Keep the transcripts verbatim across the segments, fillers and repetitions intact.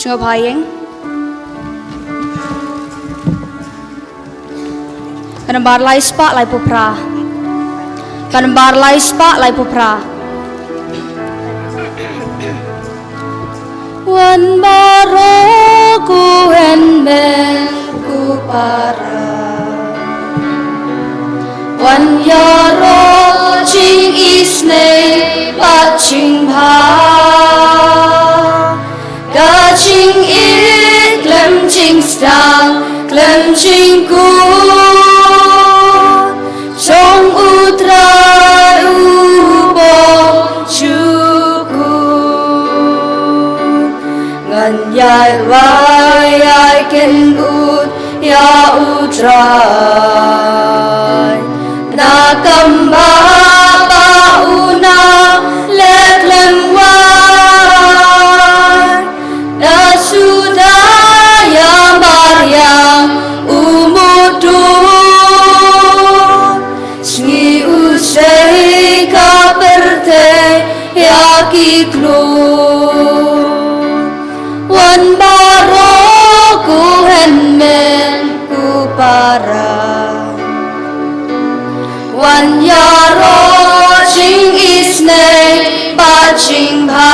Sngewbha ïeng. Ka nambar lai spah lai phew phra. Ka nambar lai spah lai phew phra. Wan baroh ko hynmen ko para. Wan ïaroh jingisynei bad jingbha. Ka jingïeit khlem jingsdang khlem jingkut jong U Trai u bym jukut. Ngan ïai wai ïai kynnoh ïa U Trai. Na kam ba ba u na leh khlem wai. Na suda ïa mariang u mutdur. Sngi u sei ka pyrthei ïa ki klur. Wan baroh ko hynmen ko para. Wan ïaroh jingisynei bad jingbha.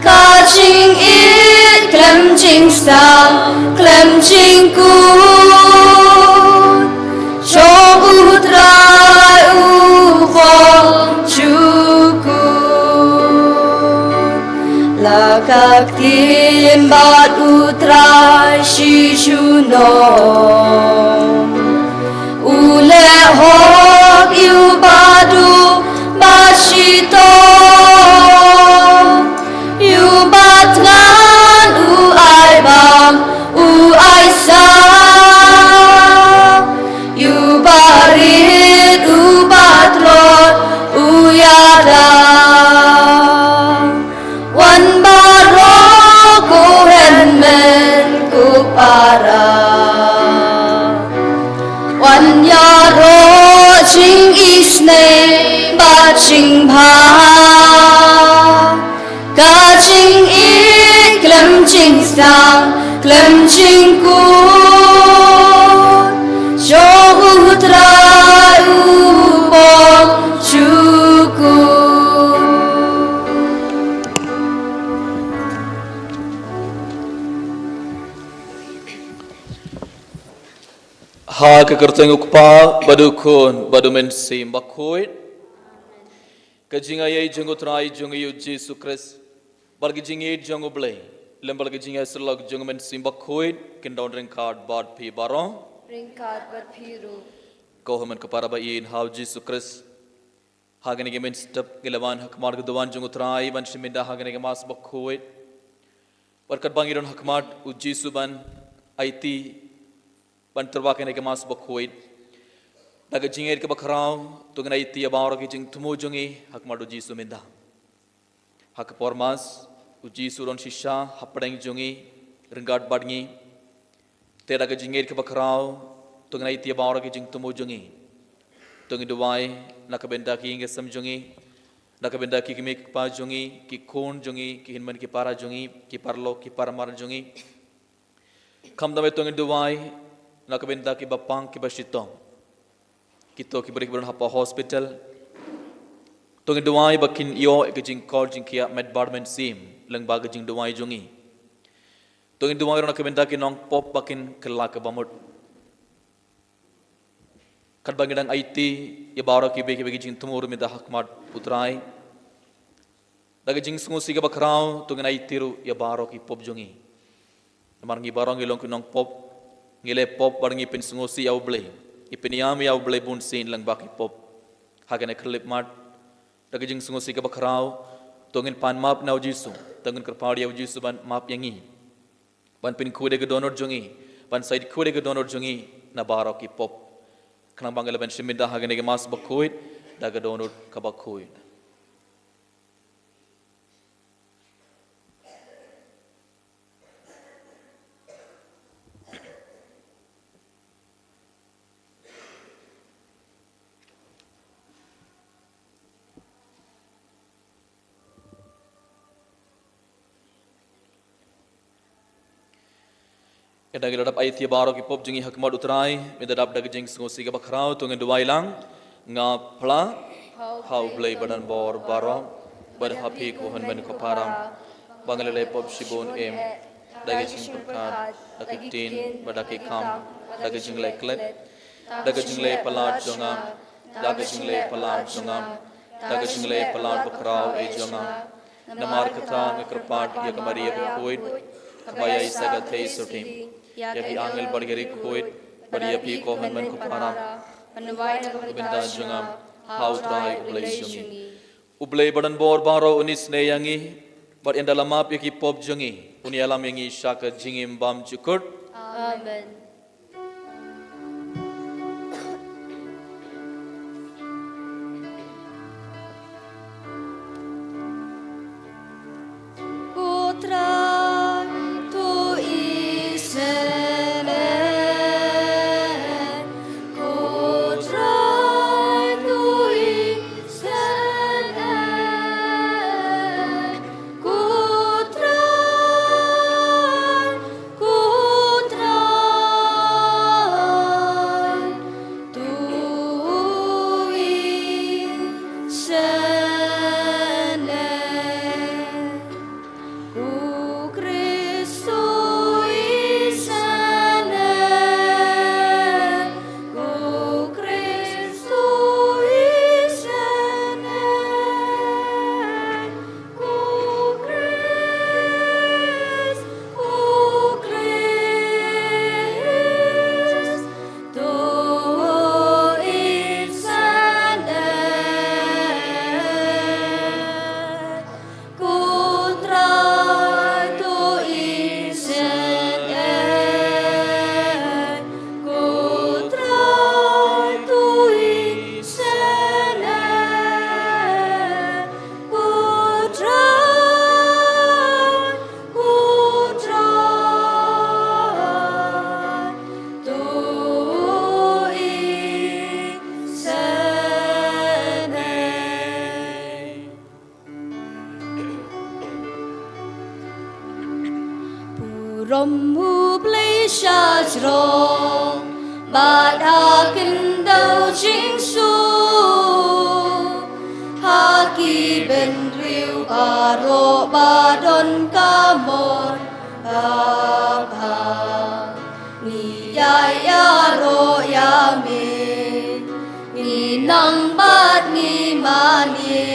Ka jingïeit khlem jingsdang khlem jingkut jong U Trai u bym jukut. La ka ktien bad U Trai shi junom. U leh hok ïa u ba duk ba shitom. Ïa u ba thngan u ai bam u ai sah. Ïa u ba rit u ba tlot u ïada. Wan baroh ko hynmen ko para. Wan ïaroh jingisynei bad jingbha. Ka jingïeit khlem jingsdang khlem jingkut jong U Trai u bym jukut. Ha ka kyrteng U Kpa bad U Khun bad U Mynsiem Bakhuid. Ka jingaiei jong U Trai jong ngi U Jisu Khrist bad ka jingïeit jong U Blei lem bad ka jingïasyllok jong U Mynsiem Bakhuid kin don ryngkat bad phi baroh. Ryngkat bad phi ruh. Ko hynmen ko para ba ïeit ha U Jisu Khrist. Ha kane ka mynstep ngi la wan ha khmat ka duwan jong U Trai ban shim bynta ha kane ka Mass Bakhuid. Bad katba ngi don ha khmat U Jisu ban aiti ban tyrwa kane ka Mass Bakhuid. Da ka jingïeit kaba khraw to ngin aiti ïa baroh ki jingthmu jong ngi ha khmat U Jisu mynta. Ha ka por Mass U Jisu don shisha hapdeng jong ngi, ryngkat bad ngi. Te da ka jingïeit kaba khraw to ngin aiti ïa baroh ki jingthmu jong ngi. To ngin duwai na ka bynta ki ïing ki sem jong ngi, na ka bynta ki kmie ki kpa jong ngi, ki khun jong ngi, ki hynmen ki para jong ngi, ki paralok ki parmar jong ngi. Khamtam to ngin duwai na ka bynta kiba pang kiba shitom. Kito ki briew kiba don hapoh hospital. To ngin duwai ba kin ïoh ka jingkor jingkhiah met bad mynsiem lyngba ka jingduwai jong ngi. To ngin duwai ruh na ka bynta ki nongpop ba kin kylla kaba mut. Katba ngi dang aiti ïa baroh kiba kiba ki jingthmu ruh mynta ha khmat U Trai. Da ka jingsngewsih kaba khraw to ngin aiti ruh ïa baroh ki pop jong ngi. Namar ngi baroh ngi long ki nongpop, ngi la pop bad ngi pynsngewsih ïa U Blei, ngi pynïam ïa U Blei bunsien lyngba ki pop. Ha kane ka khyllipmat da ka jingsngewsih kaba khraw to ngin pan map na U Jisu, to ngin kyrpad ïa U Jisu ban map ïa ngi, ban pynkhuid ïa ka dohnud jong ngi, ban sait khuid ïa ka dohnud jong ngi na baroh ki pop. Khnang ba ngi lah ban shim bynta ha kane ka Mass Bakhuid da ka dohnud kaba khuid. Ynda ngi la dap aiti baroh ki pop jong ngi ha khmat U Trai, mynta dap da ka jingsngewsih kaba khraw, to ngin duwai lang. Nga phla ha U Blei badonbor baroh, bad ha phi ko hynmen ko para, ba nga la leh pop shibun em, da ka jingpyrkhat, da ka ktien, bad da ka kam, da ka jingleh klet, da ka jingleh palat jong nga, da ka jingleh palat jong nga, da ka jingleh palat bakhraw eh jong nga. Namar kata nga kyrpad ïa ka Maria bakhuid, kaba ïa i sa ka thei sutim, ïa ki angel bad ki riewkhuid, bad ïa phi ko hynmen ko para, ban duwai na ka bynta jong nga ha U Trai U Blei jong ngi. U Blei badonbor baroh un isynei ïa ngi, bad ynda la map ïa ki pop jong ngi, un ïalam ïa ngi sha ka jingim bymjukut. Amen. Ko Trai, to isynei. Ko Trai, to isynei. Ko Trai, ko Trai, to isynei. Ko Khrist, to isynei. Ko Khrist, to isynei. Ko Khrist, ko Khrist, to isynei. Ko Trai, to isynei. Ko Trai, to isynei. Ko Trai, ko Trai, to isynei. Burom U Blei shajrong, bad ha khyndew jingsuk, ha ki bynriew baroh ba don ka mon ka bha. Ngi ïai ïaroh ïa me, ngi nang bad ngi mane,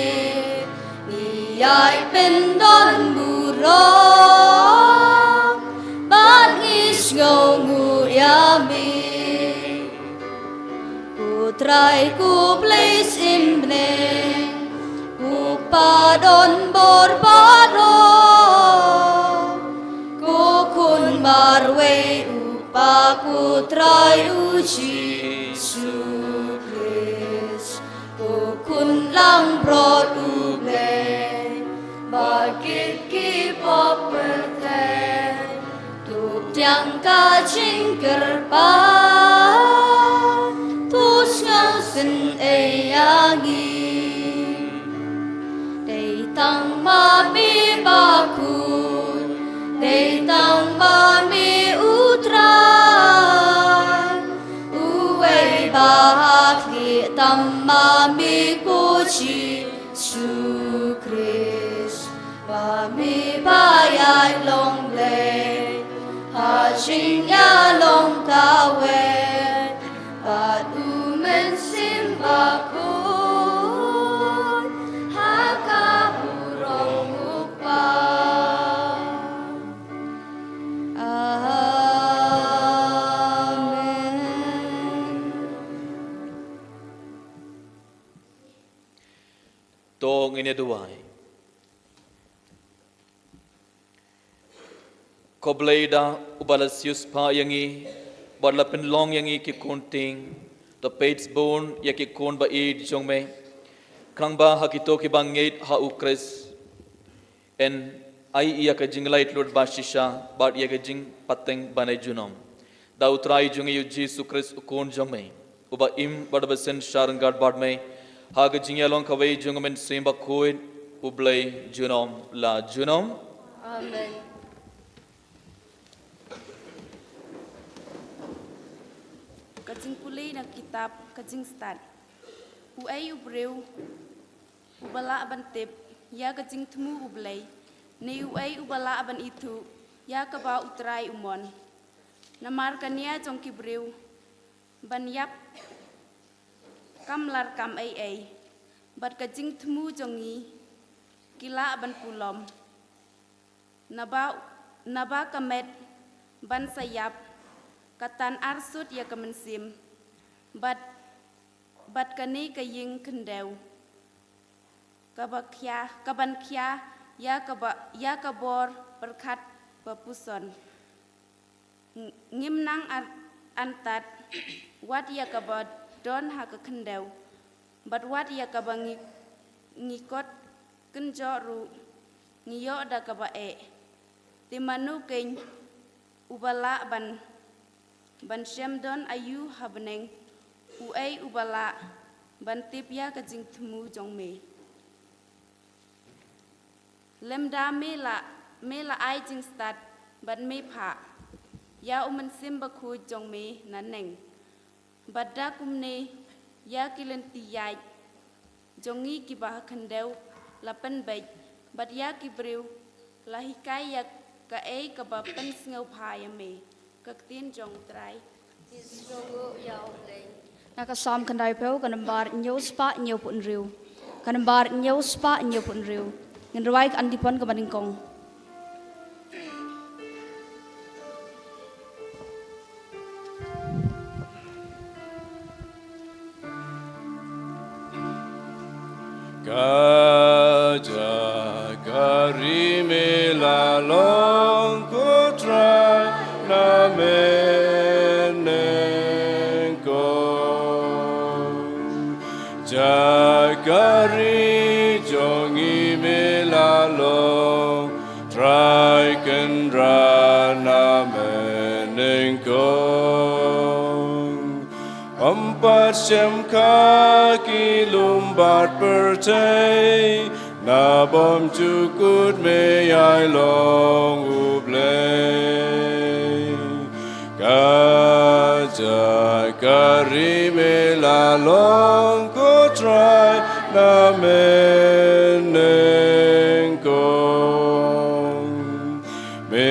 ngi ïai pyndonburom, bad ngi sngewnguh ïa me. Ko Trai, ko Blei symbneng, ko padonbor baroh, ko Khun marwei U Kpa, ko Trai U Jisu Khrist, ko Khun langbrot U Blei, ba kit ki pop pyrthei, to pdiang ka jingkyrpad, to sngewsynei ïa ngi. Dei tang ma me bakhuid, dei tang ma me U Trai, uwei ba haklieh, tang ma me ko Jisu Khrist, ba me ba ïaid long Blei ha jingïalong kawei, bad U Mynsiem Bakhuid ha ka burom U Kpa. Amen. To ngin ïa duwai. Ko Blei da, uba la siewspah ïa ngi, bad la pynlong ïa ngi ki khun tieng, to peit bun ïa ki khun ba ïeit jong me. Khnang ba ha kito kiba ngeit ha U Khrist, yn ai ïa ka jinglaitluid ba shisha, bad ïa ka jingpateng ban ai junom. Da U Trai jong ngi U Jisu Khrist U Khun jong me, uba im bad uba synshar ryngkat bad me, ha ka jingïalong kawei jong U Mynsiem Bakhuid, U Blei junom la junom. Amen. Jingpule na kitab ka jingstad. Uei u briew uba lah ban tip ïa ka jingthmu U Blei, ne uei uba lah ban ithuh ïa kaba U Trai u mon? Namar ka nia jong ki briew ban ïap kam lah kam ei ei, bad ka jingthmu jong ngi ki lah ban pulom. Naba, naba ka met ban sa ïap ka tan arsut ïa ka mynsiem, bad, bad kane ka ïing khyndew kaba khia, kaban khia ïa kaba, ïa ka bor pyrkhat ba puson. Ng-, ngim nang ar-, antad wat ïa kaba don ha ka khyndew, bad wat ïa kaba ngi, ngi kot kynjoh ruh ngi ïoh da kaba eh. Te mano keiñ uba lah ban, ban shem don aïu ha bneng? Uei uba lah ban tip ïa ka jingthmu jong me? Lymda me la, me la ai jingstad bad me phah ïa U Mynsiem Bakhuid jong me naneng. Bad da kumne ïa ki lynti ïaid jong ngi kiba ha khyndew la pynbeit, bad ïa ki briew la hikai ïa kaei kaba pynsngewbha ïa me. Ka ktien jong U Trai. Ki sngewbha ïa U Blei. Na ka Salm khyndaiphew, ka nambar hynñiew spah hynñiewphew hynriew. Ka nambar hynñiew spah hynñiewphew hynriew. Ngin rwai ka antipon kaba nyngkong. Ka jaka ri me la long, ko Trai, na me nyngkong. Jaka ri jong ngi me la long, Trai, kynrad na me nyngkong. Ym pat shim ka ki lum bad pyrthei, naba ym jukut me ïai long U Blei. Ka jaka ri me la long, ko Trai, na me nyngkong. Me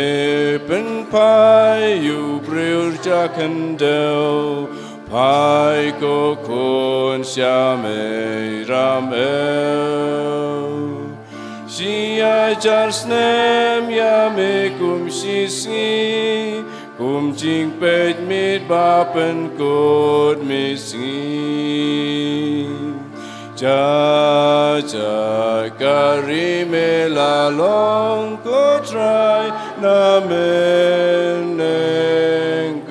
pynphai ïa u briew ja khyndew, phai ko khun sha me ram ew. Shi hajar snem ïa me kum shi sngi, kum jingpeit miet ba pynkut misngi. Jaka ri me la long, ko Trai, na me nyngkong.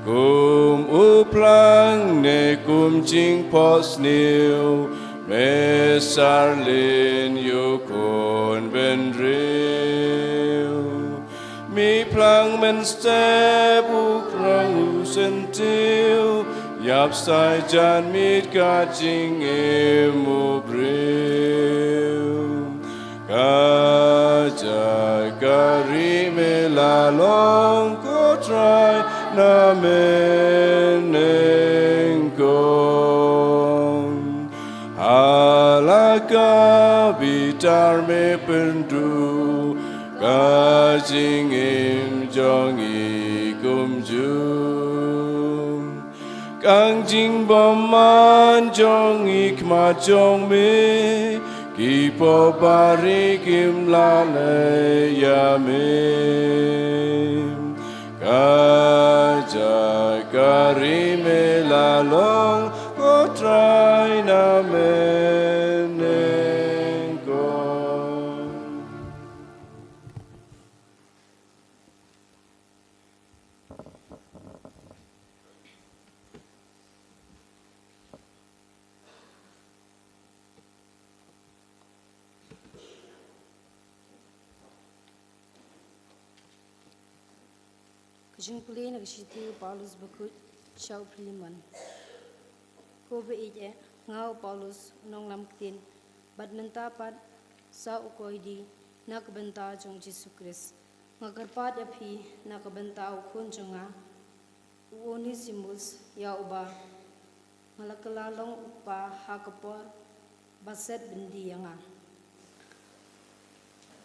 Kum u phlang ne kum jingphohsniew, me sar lin ïa u khun bynriew. Me phlang mynstep u krong u syntiew, ïap sa jan miet ka jingim u briew. Ka jaka ri me la long, ko Trai, na me nyngkong. Ha la ka bitar me pynduh ka jingim jong ngi kumjuh. Ka jingbymman jong ngi khmat jong me, ki poh bari kim lah leh ïa me. Ka jaka ri me la long, ko Trai, na me nyngkong. Ka jingpule na ka shithi u Paulus bakhuid sha u Philemon. Ko ba ïeit eh, nga u Paulus u nonglam ktien, bad mynta pat sa u koidi na ka bynta jong u Jisu Khrist. Nga kyrpad ïa phi na ka bynta u khun jong nga, U Onesimus, ïa uba nga la kylla long u kpa ha ka por ba set byndi ïa nga.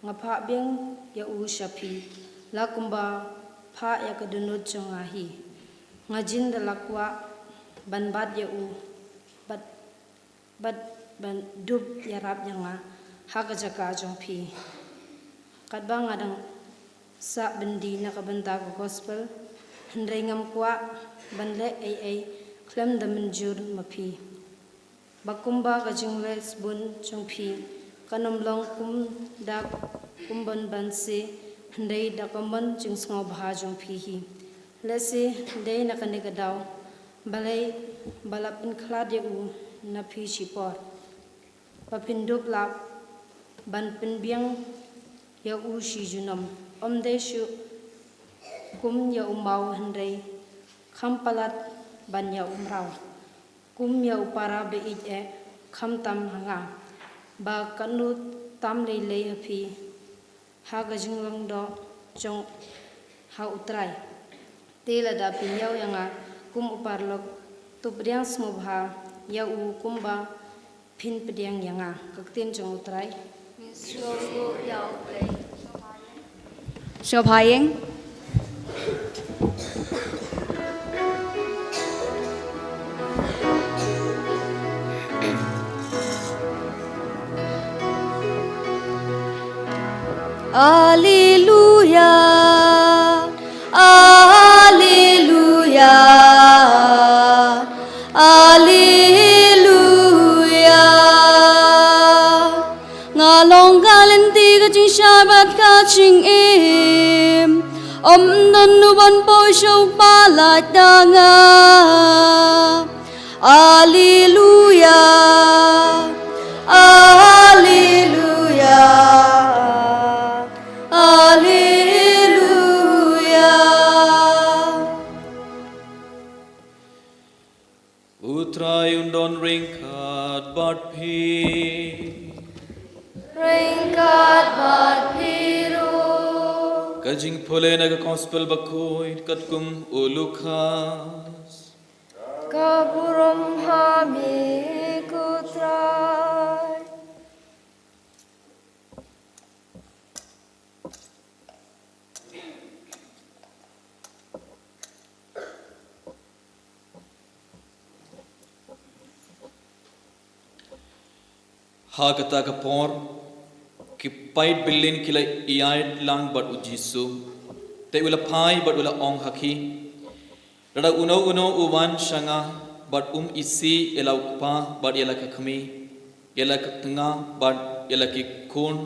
Nga phah biang ïa u sha phi, la kumba phah ïa ka dohnud jong nga hi. Nga jin da la kwah ban bat ïa u, bad bad ban dup ïarap ïa nga ha ka jaka jong phi. Katba nga dang sah byndi na ka bynta ka gospel, hynrei ngam kwah ban leh ei ei khlem da mynjur ma phi. Ba kumba ka jingleh sbun jong phi kan ym long kum da kum ban ban se, hynrei da ka mon jingsngewbha jong phi hi. Lehse dei na kane ka daw balei ba la pynkhlad ïa u na phi shipor, ba phin dup lah ban pynbiang ïa u shi junom. Ym dei shuh kum ïa u maw, hynrei kham palat ban ïa u mraw, kum ïa u para ba ïeit eh, khamtam ha nga, ba katno tam lei lei ha phi, ha ka jinglong doh jong ha U Trai. Te lada phi ñiew ïa nga kum u paralok, to pdiang sngewbha ïa u kumba phin pdiang ïa nga. Ka ktien jong U Trai. Sngewbha ïa U Blei. Sngewbha ïing. Alleluia, alleluia, alleluia. Nga long ka lynti ka jingshai bad ka jingim, ym don u ban poi shuh ba lait da nga. Alleluia, alleluia, alleluia. U Trai un don ryngkat bad phi. Ryngkat bad phi ruh. Ka jingpule na ka Gospel bakhuid katkum u Lukas. Ka burom ha me ko Trai. Ha kata ka por, ki paid byllien ki la ïaid lang bad u Jisu. Te u la phai bad u la ong ha ki, lada uno uno u wan sha nga bad um isih ïa la u kpa bad ïa la ka kmie, ïa la ka tnga bad ïa la ki khun,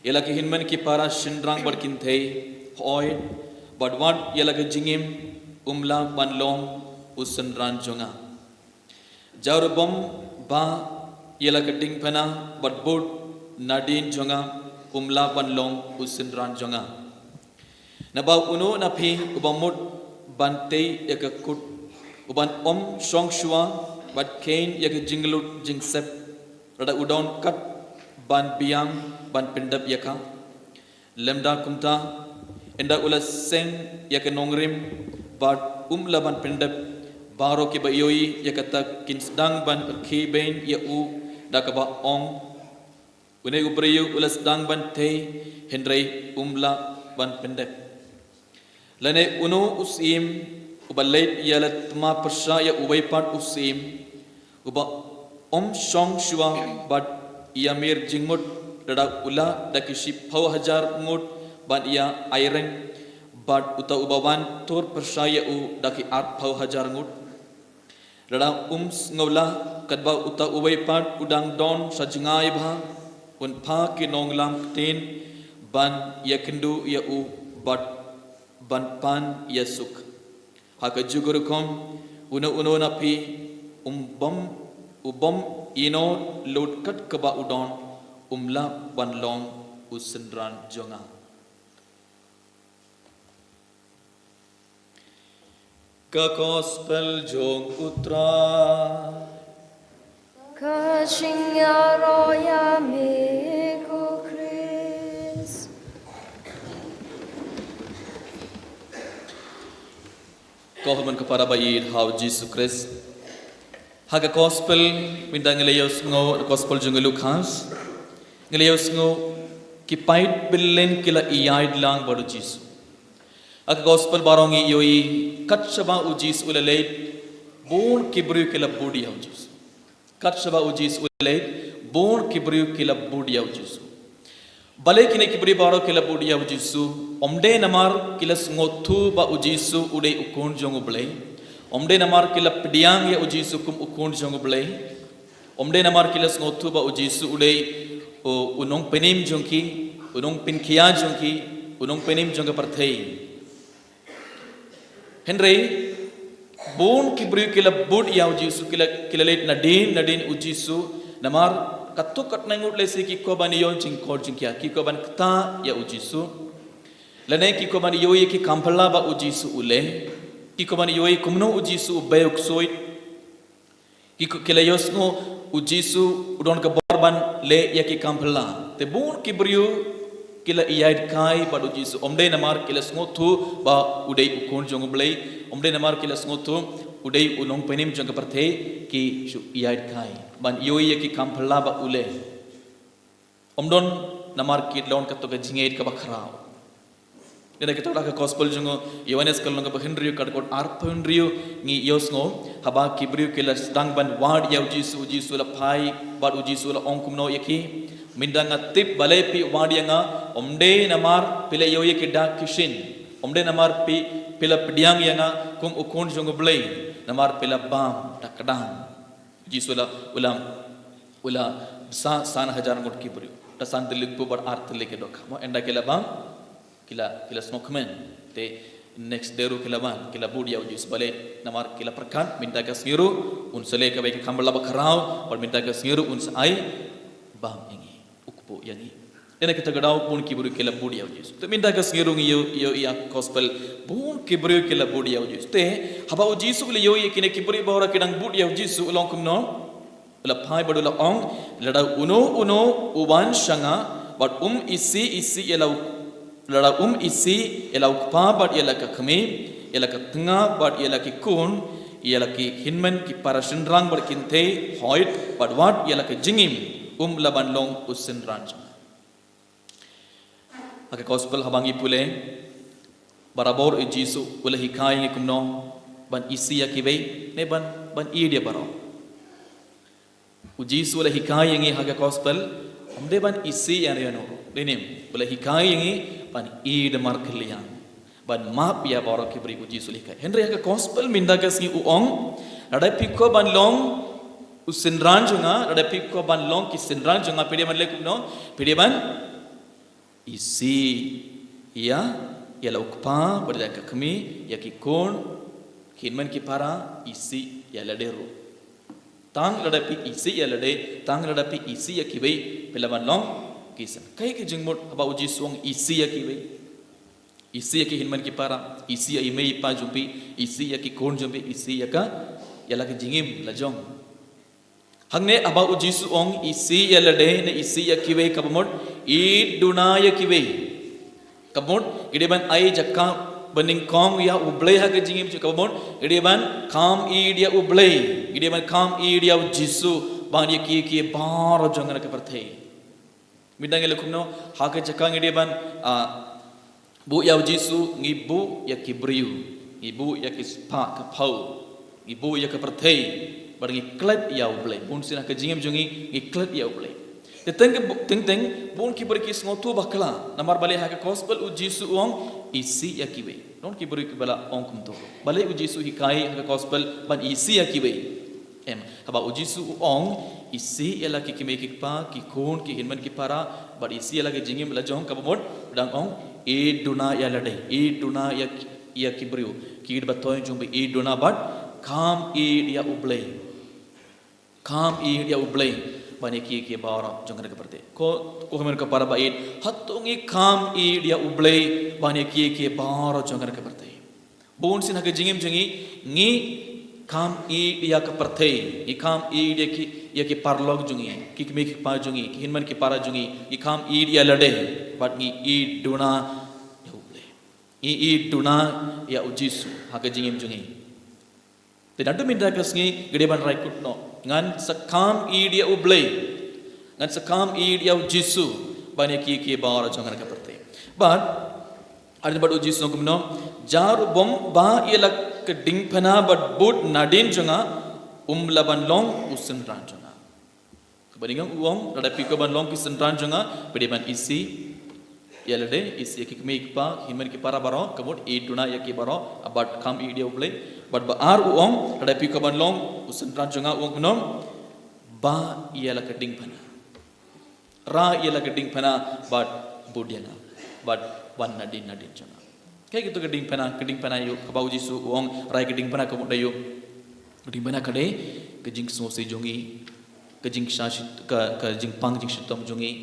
ïa la ki hynmen ki para shynrang bad kynthei, hooid, bad wat ïa la ka jingim, um lah ban long u synran jong nga. Jaw ruh bym bah ïa la ka diengphna bad bud nadien jong nga, um lah ban long u synran jong nga. Naba uno na phi uba mut ban tei ïa ka kut, uban ym shong shuwa bad kheiñ ïa ka jinglut jingsep, lada u don kat ban biang ban pyndep ïa ka. Lymda kumta, ynda u la seng ïa ka nongrim bad um lah ban pyndep, baroh kiba ïohi ïa kata kin sdang ban khie beiñ ïa u da kaba ong, une u briew u la sdang ban tei, hynrei um lah ban pyndep. Lane uno u syiem uba leit ïa la tma pyrshah ïa uwei pat u syiem, uba ym shong shuwa bad ïamir jingmut, lada u lah da ki shiphew hajar ngut ban ïa aireng, bad uta uba wan tur pyrshah ïa u da ki arphew hajar ngut. Lada um sngewlah katba uta uwei pat u dang don sha jngai bha, un phah ki nonglam ktien ban ïakynduh ïa u bad ban pan ïasuk. Ha kajuh ka rukom, uno uno na phi um bym, u bym ïehnoh lut kat kaba u don, um lah ban long u synran jong nga. Ka Gospel jong U Trai. Ka jingïaroh ïa me ko Khrist. Ko hynmen ko para ba ïeit ha u Jisu Khrist. Ha ka gospel mynta ngi la ïohsngew, gospel jong u Lukas. Ngi la ïohsngew ki paid billion ki la ïaid lang bad u Jisu. Ha ka gospel baroh ngi ïohi kat shaba u Jisu u la leit, bun ki briew ki la bud ïa u Jisu. Kat shaba u Jisu u la leit, bun ki briew ki la bud ïa u Jisu. Balei kine ki briew baroh ki la bud ïa u Jisu? Ym dei namar ki la sngewthuh ba u Jisu u dei u khun jong u Blei. Ym dei namar ki la pdiang ïa u Jisu kum u khun jong u Blei. Ym dei namar ki la sngewthuh ba u Jisu u dei u, u nongpynim jong ki, u nongpynkhia jong ki, u nongpynim jong ka pyrthei. Hynrei bun ki briew ki la bud ïa u Jisu, ki la, ki la leit nadien nadien u Jisu, namar katto katne ngut lehse ki kwah ban ïoh jingkoit jingkhiah, ki kwah ban ktah ïa u Jisu. Lane ki kwah ban ïohi ki kam phylla ba u Jisu u leh, ki kwah ban ïohi kumno u Jisu u bei u ksuid. Ki, ki la ïohsngew u Jisu u don ka bor ban leh ïa ki kam phylla. Te bun ki briew ki la ïaid kai bad u Jisu. Ym dei namar ki la sngewthuh ba u dei u khun jong u Blei. Ym dei namar ki la sngewthuh u dei u nongpynim jong ka pyrthei, ki shu ïaid kai ban ïohi ïa ki kam phylla ba u leh. Ym don namar ki don katto ka jingïeit kaba khraw. Dei na kata ka gospel jong u Ïoannis ka lynnong kaba hynriew ka dkhot arphew hynriew ngi ïohsngew, haba ki briew ki la sdang ban wad ïa u Jisu, u Jisu la phai bad u Jisu la ong kumno ïa ki. Mynta nga tip balei phi wad ïa nga, ym dei namar phi la ïohi ïa ki dak ki shin. Ym dei namar phi, phi la pdiang ïa nga kum u khun jong u Blei, namar phi la bam da kdang. U Jisu la, u la, u la bsa san hajar ngut ki briew. Da san tylli ki kpu bad ar tylli ki dohkha. Mo, ynda ki la bam, ki la, ki la sngewkmen. Te next day ruh ki la wan, ki la bud ïa u Jisu. Balei? Namar ki la pyrkhat mynta ka sngi ruh un sa leh kawei ka kam ba la ba khraw, bad mynta ka sngi ruh un sa ai bam ïa ngi, u kpu ïa ngi. Dei na kata ka daw bun ki briew ki la bud ïa u Jisu. Te mynta ka sngi ruh ngi ïoh, ïoh ïa ka gospel, bun ki briew ki la bud ïa u Jisu. Te haba u Jisu u la ïohi ïa kine ki briew baroh ki dang bud ïa u Jisu, u la ong kumno? U la phai bad u la ong, lada uno uno u wan sha nga bad um isih isih ïa la u, lada um isih ïa la u kpa bad ïa la ka kmie, ïa la ka tnga bad ïa la ki khun, ïa la ki hynmen ki para shynrang bad kynthei, hoid bad wat ïa la ka jingim, um lah ban long u synran jong nga. Ha ka gospel haba ngi pule, barabor u Jisu u la hikai ïa ngi kumno ban isih ïa kiwei, ne ban, ban ïeit ïa baroh. U Jisu u la hikai ïa ngi ha ka gospel, ym dei ban isih ïano ïano ruh. Dei ne em, u la hikai ïa ngi ban ïeit markylliang, ban map ïa baroh ki briew, u Jisu u la hikai. Hynrei ha ka gospel mynta ka sngi u ong, lada phi kwah ban long u synran jong nga, lada phi kwah ban long ki synran jong nga, phi dei ban leh kumno? Phi dei ban isih ïa, ïa la u kpa bad ïa la ka kmie, ïa ki khun, ki hynmen ki para, isih ïa lade ruh. Tang lada phi isih ïa lade, tang lada phi isih ïa kiwei, phi lah ban long ki synran. Kaei ka jingmut haba u Jisu u ong isih ïa kiwei? Isih ïa ki hynmen ki para, isih ïa i mei i pa jong phi, isih ïa ki khun jong phi, isih ïa ka, ïa la ka jingim la jong. Hangne haba u Jisu u ong isih ïa lade ne isih ïa kiwei, kaba mut ïeit duna ïa kiwei. Kaba mut ngi dei ban ai jaka banyngkong ïa u Blei ha ka jingim jong ngi, kaba mut ngi dei ban kham ïeit ïa u Blei, ngi dei ban kham ïeit ïa u Jisu bad ïa ki, ki baroh jong ka pyrthei. Mynta ngi leh kumno? Ha ka jaka ngi dei ban, ah, buh ïa u Jisu, ngi buh ïa ki briew, ngi buh ïa ki spah ka phew, ngi buh ïa ka pyrthei, bad ngi klet ïa u Blei. Bunsien ha ka jingim jong ngi, ngi klet ïa u Blei. Te teng, teng, teng, bun ki briew ki sngewthuh bakla. Namar balei? Ha ka gospel u Jisu u ong isih ïa kiwei. Don ki briew kiba la ong kumto. Balei u Jisu u hikai ha ka gospel ban isih ïa kiwei? Em, haba u Jisu u ong isih ïa la ki kmie ki kpa, ki khun, ki hynmen ki para, bad isih ïa la ka jingim la jong, kaba mut u dang ong ïeit duna ïa lade, ïeit duna ïa ki, ïa ki briew, ki ïeit ba thoiñ jong u Blei, ïeit duna bad kham ïeit ïa u Blei. Kham ïeit ïa u Blei ban ïa ki, ki baroh jong ka pyrthei. Ko, ko hynmen ko para ba ïeit, hato ngi kham ïeit ïa u Blei ban ïa ki, ki baroh jong ka pyrthei? Bunsien ha ka jingim jong ngi, ngi kham ïeit ïa ka pyrthei, ngi kham ïeit ïa ki, ïa ki paralok jong ngi, ki kmie ki kpa jong ngi, ki hynmen ki para jong ngi, ngi kham ïeit ïa lade, bad ngi ïeit duna ïa u Blei. Ngi ïeit duna ïa u Jisu ha ka jingim jong ngi. Te naduh mynta ka sngi ngi dei ban rai kut noh, ngan sa kham ïeit ïa u Blei, ngan sa kham ïeit ïa u Jisu ban ïa ki ki baroh jong nga ha ka pyrthei. Bad hadien bad u Jisu kumno, jar u bym bah ïa la ka diengphna bad bud nadien jong nga, um lah ban long u synran jong nga. Kaba nyngkong u ong, lada phi kwah ban long ki synran jong nga, phi dei ban isih ïa lade, isih ïa ki kmie ki kpa, ki hynmen ki para baroh, ka mut ïeit duna ïa ki baroh, bad kham ïeit ïa u Blei. Bad ba ar u ong, lada phi kwah ban long u synran jong nga, u ong kumno, bah ïa la ka diengphna. Rah ïa la ka diengphna bad bud ïa nga, bad wan nadien nadien jong nga. Kaei kata ka diengphna? Ka diengphna ïa u, kaba u Jisu u ong, rah ïa ka diengphna, ka mut ïa u, ka diengphna ka dei ka jingsngewsih jong ngi, ka jingshah shit-, ka, ka jingpang jingshitom jong ngi,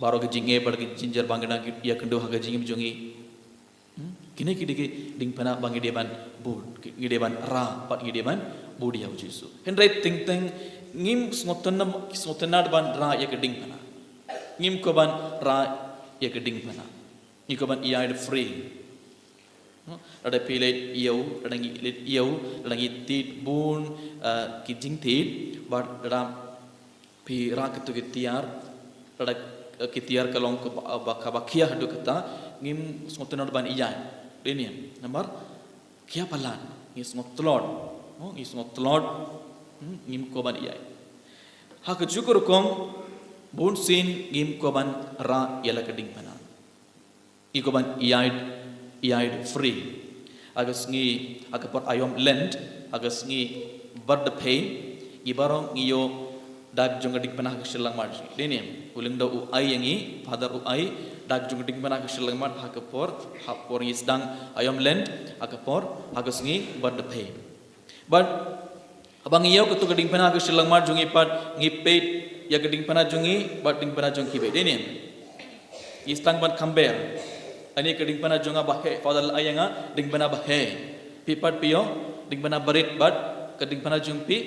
baroh ka jingeh bad ka jingjynjar ba ngi dang ïakynduh ha ka jingim jong ngi. Hmm? Kine ki dei ki diengphna ba ngi dei ban bud, ngi dei ban rah, bad ngi dei ban bud ïa u Jisu. Hynrei teng teng ngim sngewtynnad, sngewtynnad ban rah ïa ka diengphna. Ngim kwah ban rah ïa ka diengphna. Ngi kwah ban ïaid free. Hmm? Lada phi leit ïew, lada ngi leit ïew, lada ngi tied bun, eh, ki jingtied, bad lada phi rah kito ki tiar, lada, eh, ki tiar ka long kaba, ba, kaba khia haduh katta, ngim sngewtynnad ban ïaid. Dei ne em? Namar khia palat, ngi sngewtlot. Oh, ngi sngewtlot. Hmm, ngim kwah ban ïaid. Ha kajuh ka rukom, bunsien ngim kwah ban rah ïa la ka diengphna. Ngi kwah ban ïaid, ïaid free. Ha ka sngi, ha ka por aïom Lent, ha ka sngi Bar Dphei, ngi baroh ngi ïoh dak jong ka diengphna ha ka shyllangmat. Dei ne em? U lyngdoh u ai ïa ngi, Father u ai dak jong ka diengphna ha ka shyllangmat, ha ka por, ha por ngi sdang aïom Lent, ha ka por, ha ka sngi Bar Dphei. Bad haba ngi ïoh kato ka diengphna ha ka shyllangmat jong ngi pat, ngi peit ïa ka diengphna jong ngi bad diengphna jong kiwei, dei ne em? Ngi sdang ban compare. Ani ka diengphna jong nga ba heh, Father la ai ïa nga diengphna ba heh. Phi pat phi ïoh diengphna barit bad ka diengphna jong phi,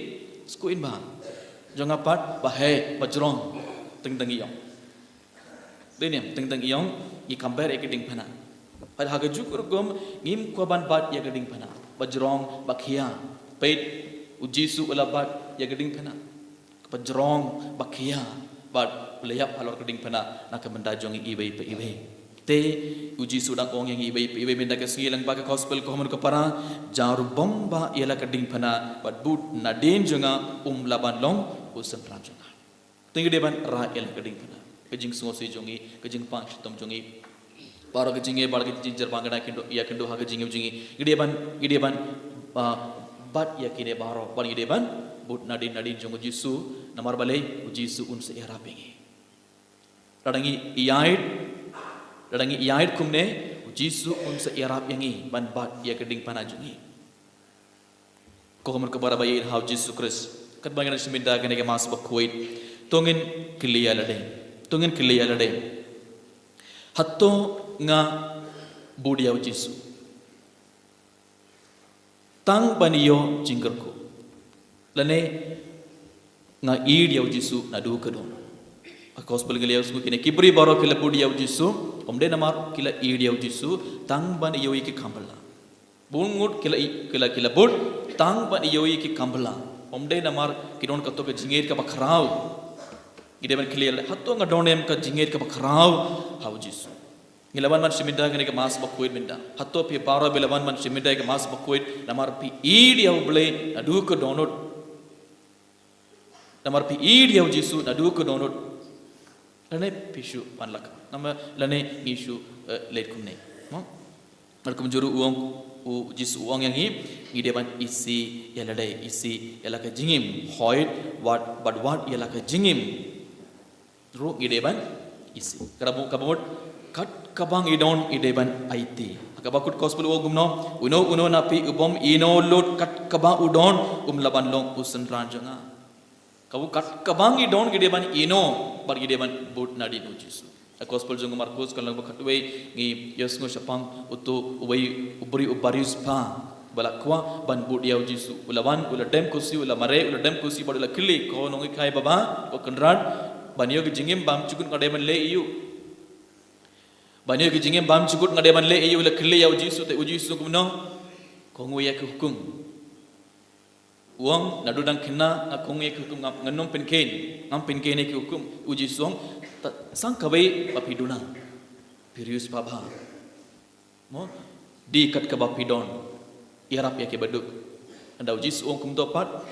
sngewbha. Jong nga pat ba heh, ba jrong. Teng teng ngi ïoh. Dei ne em? Teng teng ngi ïoh, ngi compare ïa ka diengphna. Bad ha kajuh ka rukom ngim kwah ban bat ïa ka diengphna. Ba jrong, ba khia. Peit, u Jisu u la bat ïa ka diengphna. Ba jrong, ba khia. Bad u la ïap halor ka diengphna na ka bynta jong ngi iwei pa iwei. Te u Jisu dang ong ïa ngi iwei pa iwei mynta ka sngi lyngba ka gospel, ko hynmen ko para, jar u bym bah ïa la ka diengphna bad bud nadien jong nga, um lah ban long u synran jong nga. Te ngi dei ban rah ïa la ka diengphna. Ka jingsngewsih jong ngi, ka jingpang shitom jong ngi, baroh ka jingeh, baroh ka jingjynjar ba ngi dang ïakynduh, ïakynduh ha ka jingim jong ngi. Ngi dei ban, ngi dei ban, ah, bat ïa kine baroh, bad ngi dei ban bud nadien nadien jong u Jisu, namar balei? U Jisu un sa ïarap ïa ngi. Lada ngi ïaid, lada ngi ïaid kumne, u Jisu un sa ïarap ïa ngi ban bat ïa ka diengphna jong ngi. Ko hynmen ko para ba ïeit ha u Jisu Khrist, katba ngin ïa shim bynta kane ka Mass bakhuid, to ngin kylli ïa lade. To ngin kylli ïa lade. Hato nga bud ïa u Jisu tang ban ïoh jingkyrkhu, lane nga ïeit ïa u Jisu naduh ka don? Ha gospel ngi la ïohsngew kine ki briew baroh ki la bud ïa u Jisu, ym dei namar ki la ïeit ïa u Jisu, tang ban ïoh ïa ki kam bylla. Bun ngut ki la i-, ki la, ki la bud tang ban ïoh ïa ki kam bylla. Ym dei namar ki don kato ka jingïeit kaba khraw. Ngi dei ban kylli ïa lade, hato nga don em ka jingïeit kaba khraw ha u Jisu? Ngi la wan ban shim bynta kane ka Mass bakhuid mynta. Hato phi baroh phi la wan ban shim bynta ka Mass bakhuid namar phi ïeit ïa u Blei naduh ka dohnud? Namar phi ïeit ïa u Jisu naduh ka dohnud? Lane phi shu pan lak? Namar lane ngi shu, eh, leit kumne? Mo? Mar kumjuh ruh u ong, u Jisu u ong ïa ngi, ngi dei ban isih ïa lade, isih ïa la ka jingim. Hoid, wad, bad wad ïa la ka jingim ruh ngi dei ban isih. Kaba mut, kaba mut, kat kaba ngi don ngi dei ban aiti. Ha kaba kut gospel u ong kumno, uno uno na phi u bym ïehnoh lut kat kaba u don, um lah ban long u synran jong nga. Kaba mut, kat kaba ngi don ngi dei ban ïehnoh, bad ngi dei ban bud nadien u Jisu. Ha gospel jong u Markus, ka lynnong ba khatwei, ngi ïohsngew shaphang uto uwei u briew uba riewspah ba la kwah ban bud ïa u Jisu. U la wan, u la dem khusi, u la mareh, u la dem khusi, bad u la kylli, ko nonghikai baba, ko Kynrad, ban ïoh ka jingim bymjukut nga dei ban leh aïu? Ban ïoh ki jingim bymjukut nga dei ban leh aïu? La kylli ïa u Jisu, te u Jisu kumno? Kohnguh ïa ki hukum. U ong, naduh dang khynnah nga kohnguh ïa ki hukum, nga, ngan ym pynkheiñ, ngam pynkheiñ ïa ki hukum. U Jisu u ong, ta, sa kawei ba phi duna, phi riewspah bha. Mo, die kat kaba phi don, ïarap ïa ki baduk. Hynda u Jisu u ong kumto pat,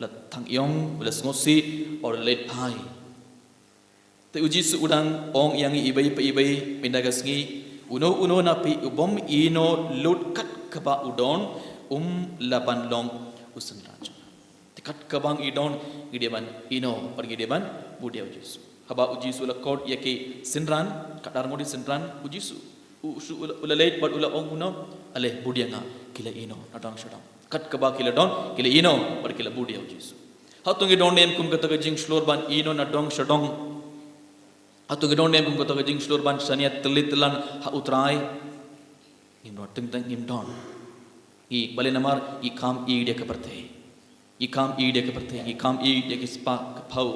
la thang ïong, la sngewsih, u la leit phai. Te u Jisu u dang ong ïa ngi iwei pa iwei mynta ka sngi, uno uno na phi u bym ïehnoh lut kat kaba u don, um lah ban long u synran jong nga. Te kat kaba ngi don, ngi dei ban ïehnoh, bad ngi dei ban bud ïa u Jisu. Haba u Jisu u la khot ïa ki synran, katno ngut ki synran u Jisu? U, u, u la, u la leit bad u la ong kumno? Ale, bud ïa nga. Ki la ïehnoh na dong sha dong. Kat kaba ki la don, ki la ïehnoh bad ki la bud ïa u Jisu. Hato ngi don ne em kum kata ka jingshlur ban ïehnoh na dong sha dong? Hato ngi don ne em kum kata ka jingshlur ban shaniah tylli tyllan ha u Trai? Ngim don, teng teng ngim don. Ngi, balei? Namar ngi kham ïeid ïa ka pyrthei. Ngi kham ïeid ïa ka pyrthei, ngi kham ïeid ïa ki spah ki phew.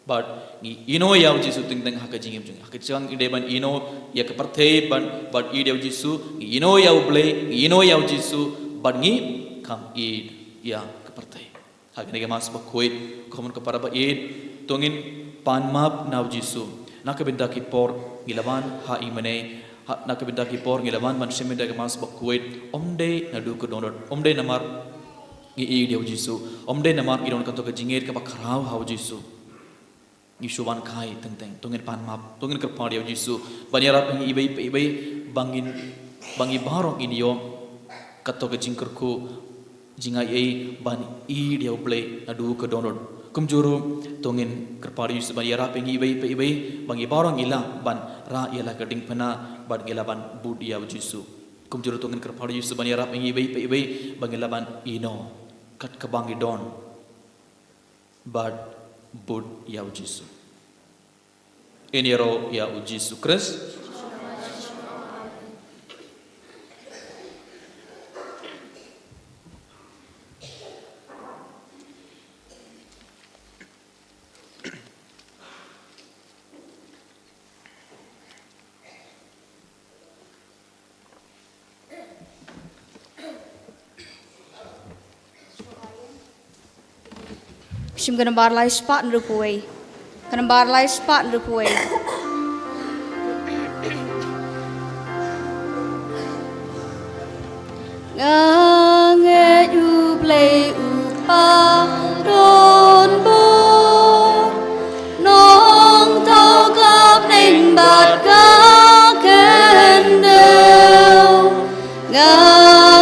Bad ngi ïehnoh ïa u Jisu teng teng ha ka jingim jong ngi. Ha ka jingim ngi dei ban ïehnoh ïa ka pyrthei, ban, bad ïeid ïa u Jisu, ngi ïehnoh ïa u Blei, ngi ïehnoh ïa u Jisu, bad ngi kham ïeid ïa ka pyrthei. Ha kane ka Mass bakhuid, kumno ka para ba ïeid, to ngin pan map na u Jisu. Na ka bynta ki por ngi la wan ha i mane, ha, na ka bynta ki por ngi la wan ban shim bynta ka Mass bakhuid, ym dei naduh ka dohnud, ym dei namar ngi ïeid ïa u Jisu, ym dei namar ngi don kato ka jingïeid kaba khraw ha u Jisu. Ngi shu wan kai teng teng, to ngin pan map, to ngin kyrpad ïa u Jisu ban ïarap ïa ngi iwei pa iwei, ba ngin, ba ngi baroh ngin ïoh kato ka jingkyrkhu, jingai ei ban ïeid ïa u Blei naduh ka dohnud. Kumjuh ruh, to ngin kyrpad ïa u Jisu ban ïarap ïa ngi iwei pa iwei, ba ngi baroh ngi lah ban rah ïa la ka diengphna, bad ngi lah ban bud ïa u Jisu. Kumjuh ruh to ngin kyrpad ïa u Jisu ban ïarap ïa ngi iwei pa iwei, ba ngi lah ban ïehnoh kat kaba ngi don, bad bud ïa u Jisu. Ngin ïaroh ïa u Jisu Khrist. Shim ka nambar lai spah hynriewphew wei. Ka nambar lai spah hynriewphew wei. Nga ngeit U Blei U Kpa don bor, Nongthaw ka bneng bad ka khyndew. Nga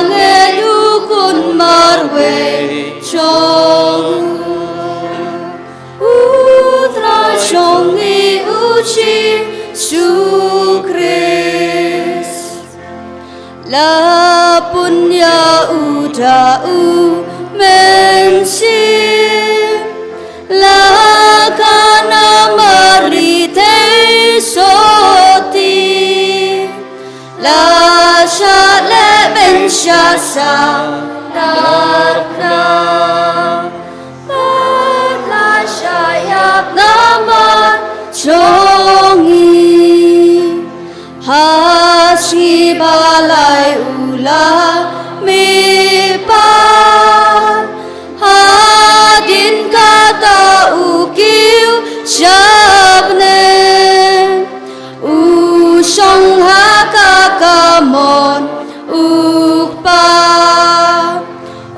ngeit U Khun marwei jong U Trai jong ngi U Jisu Khrist. La pun ïa U da U Mynsiem, la kha na Mari thei sotti, la shah leh beiñ sha sandar khnang, bad la shah ïap namar jong ngi. Ha sngi ba lai u la mihpat, hadien kata u kiew sha bneng. U shong ha ka kamon U Kpa,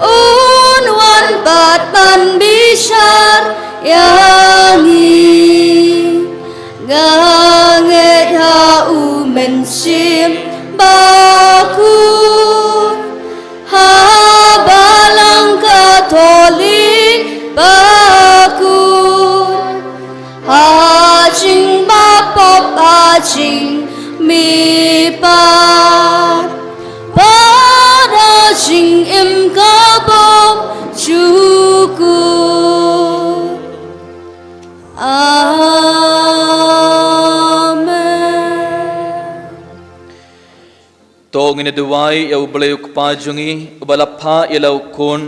un wan pat ban bishar ïa ngi. Nga ngeit ha U Mynsiem Bakhuid, ha Balang Katholik bakhuid, ha jingbapop, ha jingmihpat, bad ha jingim kabym jukut. Amen. To ngin ïa duwai ïa U Blei U Kpa jong ngi, uba la phah ïa la U Khun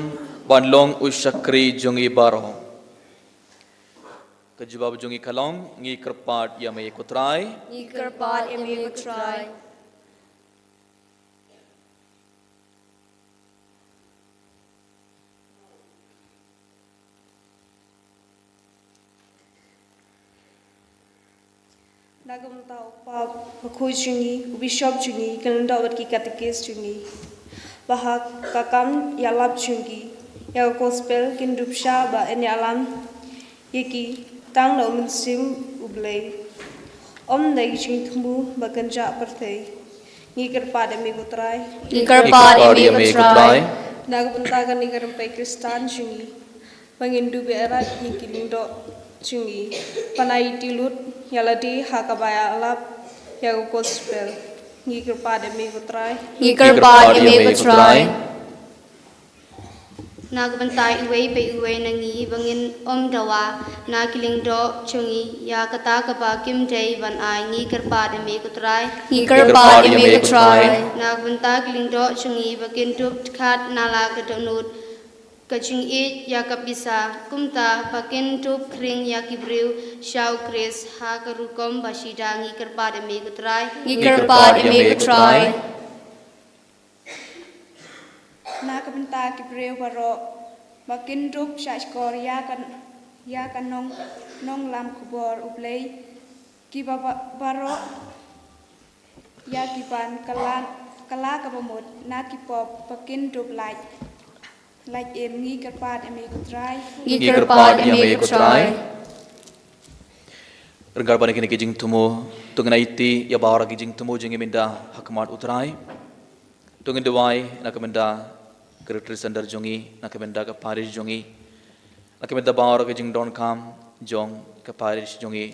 ban long u shakri jong ngi baroh. Ka jubab jong ngi ka long, ngi kyrpad ïa me ko Trai. Ngi kyrpad ïa me ko Trai. Na ka bynta u Pope bakhuid jong ngi, u Bishop jong ngi, ki lyngdoh bad ki katekis jong ngi, ba ha ka kam ïalap jong ki ïa ka gospel kin dup shah ba yn ïalam ïa ki tang da u Mynsiem u Blei, ym da ki jingthmu ba kynjah pyrthei. Ngi kyrpad ïa me ko Trai. Ngi kyrpad ïa me ko Trai. Na ka bynta kane ka rympei Khristan jong ngi, ba ngin dup ïa rat ïa ki lyngdoh jong ngi, ban aiti lut ïa lade ha kaba ïalap ïa ka gospel. Ngi kyrpad ïa me ko Trai. Ngi kyrpad ïa me ko Trai. Na ka bynta iwei pa iwei na ngi ba ngin ym dawa na ki lyngdoh jong ngi ïa kata kaba kim dei ban ai, ngi kyrpad ïa me ko Trai. Ngi kyrpad ïa me ko Trai. Na ka bynta ki lyngdoh jong ngi ba kin dup dkhat na la ka dohnud ka jingïeit ïa ka pisa, kumta ba kin dup khring ïa ki briew sha u Khrist ha ka rukom ba shida, ngi kyrpad ïa me ko Trai. Ngi kyrpad ïa me ko Trai. Na ka bynta ki briew baroh ba kin dup shahshkor ïa ka, ïa ka nong, nonglam khubor u Blei, kiba, ba, baroh ïa kiban kylla, kylla kaba mut na ki pop ba kin dup lait, lait im, ngi kyrpad ïa me ko Trai. Ngi kyrpad ïa me ko Trai. Ryngkat bad kine ki jingthmu, to ngin aiti ïa baroh ki jingthmu jong ngi mynta ha khmat u Trai. To ngin duwai na ka bynta ka retreat center jong ngi, na ka bynta ka parish jong ngi, na ka bynta baroh ka jingdonkam jong ka parish jong ngi,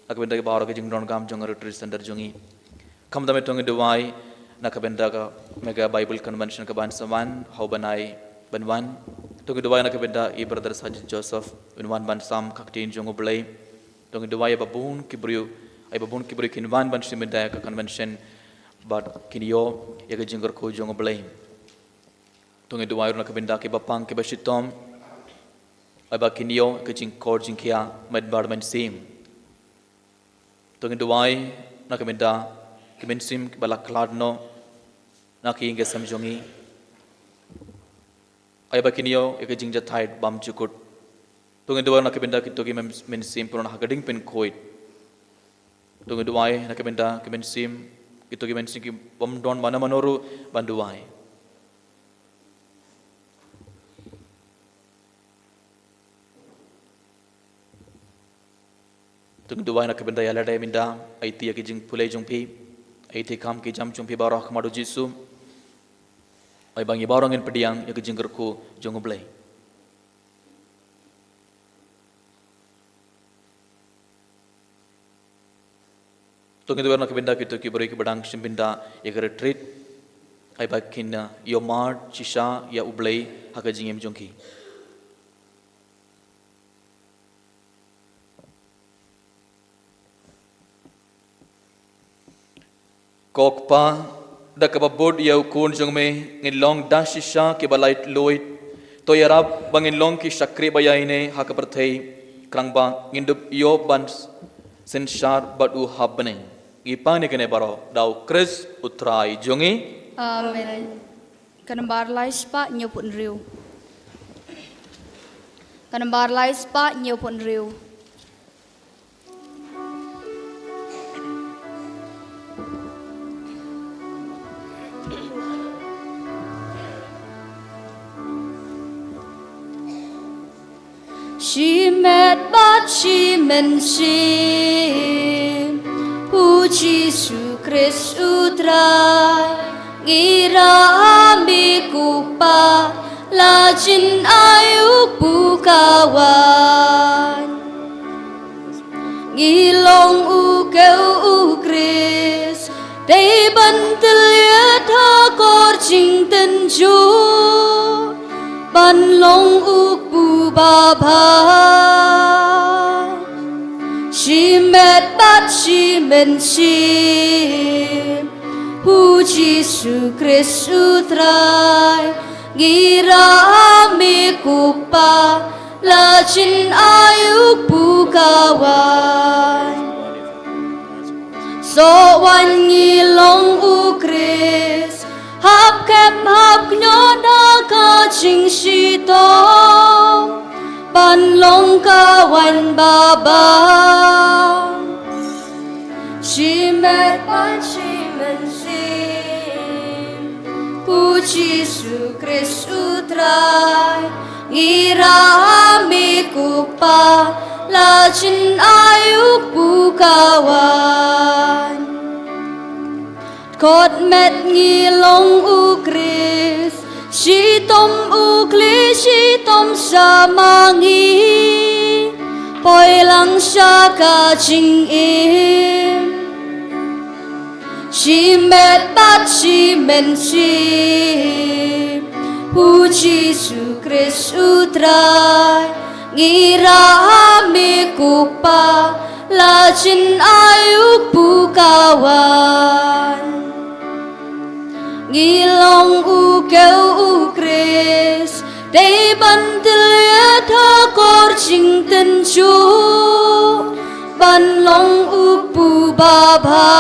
na ka bynta baroh ka jingdonkam jong ka retreat center jong ngi. Khamtam to ngin duwai na ka bynta ka Mega Bible Convention kaban sa wan ha u bnai ban wan. To ngin duwai na ka bynta i Brother Sajid Joseph, un wan ban sam ka ktien jong u Blei. To ngin duwai ïa ba bun ki briew, ïa ba bun ki briew kin wan ban shim bynta ïa ka convention bad kin ïoh ïa ka jingkyrkhu jong u Blei. To ngin duwai ruh na ka bynta kiba pang kiba shitom, ïa ba kin ïoh ïa ka jingkor jingkhiah met bad mynsiem. To ngin duwai na ka bynta ki mynsiem kiba la khlad noh na ki ïing ki sem jong ngi, ïa ba kin ïoh ïa ka jingjahthait bymjukut. To ngin duwai na ka bynta kito ki myn-, mynsiem pynban ha ka ding pynkhuid. To ngin duwai na ka bynta ki mynsiem, kito ki mynsiem ki bym don mano mano ruh ban duwai. To ngin duwai na ka bynta ïa lade mynta, aiti ïa ki jingpule jong phi, aiti kam ki jam jong phi baroh ha khmat u Jisu. Ai ba ngi baroh ngin pdiang ïa ki jingkyrkhu jong u Blei. To ngin duwai na ka bynta kito ki briew kiba dang shim bynta ïa ka retreat, ai ba kin, uh, ïohmad shisha ïa u Blei ha ka jingim jong ki. Ko Kpa, da kaba bud ïa u Khun jong me ngin long da shisha kiba laitluid. To ïarap ba ngin long ki shakri ba ïaineh ha ka pyrthei, khnang ba ngin dup ïoh ban synshar bad u ha bneng. Ngi pan ïa kane baroh da u Khrist u Trai jong ngi. Amen. Ka nambar lai spah hynñiewphew hynriew. Ka nambar lai spah hynñiewphew hynriew. Shimet bad shimynsiem, u Jisu Khrist u Trai, ngi ïarap ïa me ko Kpa, la jin ai u kpu ka wan. Ngi long u kiew u Khrist, dei ban tylliat ha kor jingtynjuh, ban long u kpu babha. Shimet bad shimynsiem, u Jisu Khrist u Trai, ngi ïarap ïa me ko Kpa, la jin ai u kpu ka wan. Soh wan ngi long u Khrist, hap kep hap kñiot ha ka jingshitom, ban long ka wan babang. Shimet bad shimynsiem, u Jisu Khrist u Trai, ngi rah ha me ko Kpa, la jin ai u kpu ka wan. Kot met ngi long u Khrist, shitom u khlieh shitom sha ma ngi, poi lang sha ka jingim. Shimet bad shimynsiem, u Jisu Khrist u Trai, ngi rah ha me ko Kpa, la jin ai u kpu ka wan. Ngi long u kiew u Khrist, dei ban tylliat ha kor jingtynjuh, ban long u kpu babha.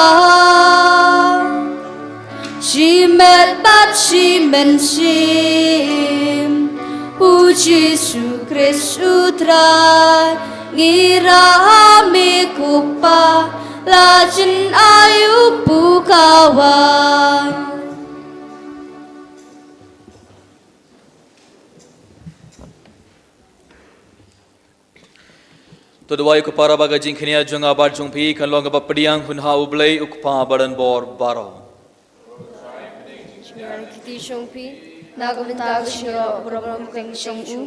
Shimet bad shimynsiem, u Jisu Khrist u Trai, ngi rah ha me ko Kpa, la jin ai u kpu ka wan. To duwai ko para ba ka jingkñia jong nga bad jong phi kan long kaba pdiang hun ha U Blei u Kpa badonbor baroh. Kti jong phi na ka bynta ka jingïaroh burom kyrteng jong u,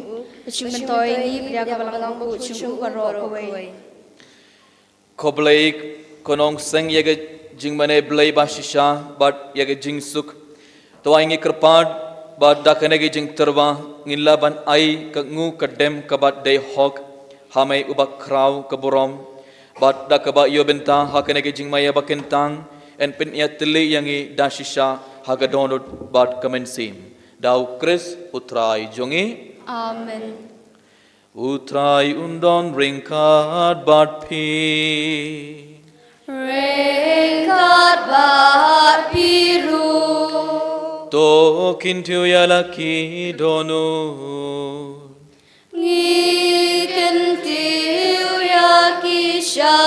ka jingmyntoi ngi pdiang ka balang bud jong u baroh kawei. Ko Blei, ko nongseng ïa ka jingmane Blei ba shisha bad ïa ka jingsuk. To ai ngi kyrpad bad da kane ka jingtyrwa ngin lah ban ai ka ngu ka dem kaba dei hok ha me uba khraw ka burom, bad da kaba ïoh bynta ha kane ka jingma ïa ba kyntang yn pynïatylli ïa ngi da shisha ha ka dohnud bad ka mynsiem. Da U Khrist U Trai jong ngi. Amen. U Trai un don ryngkat bad phi. Ryngkat bad phi ruh. To kyntiew ïa la ki dohnud. Ngi kyntiew ïa ki sha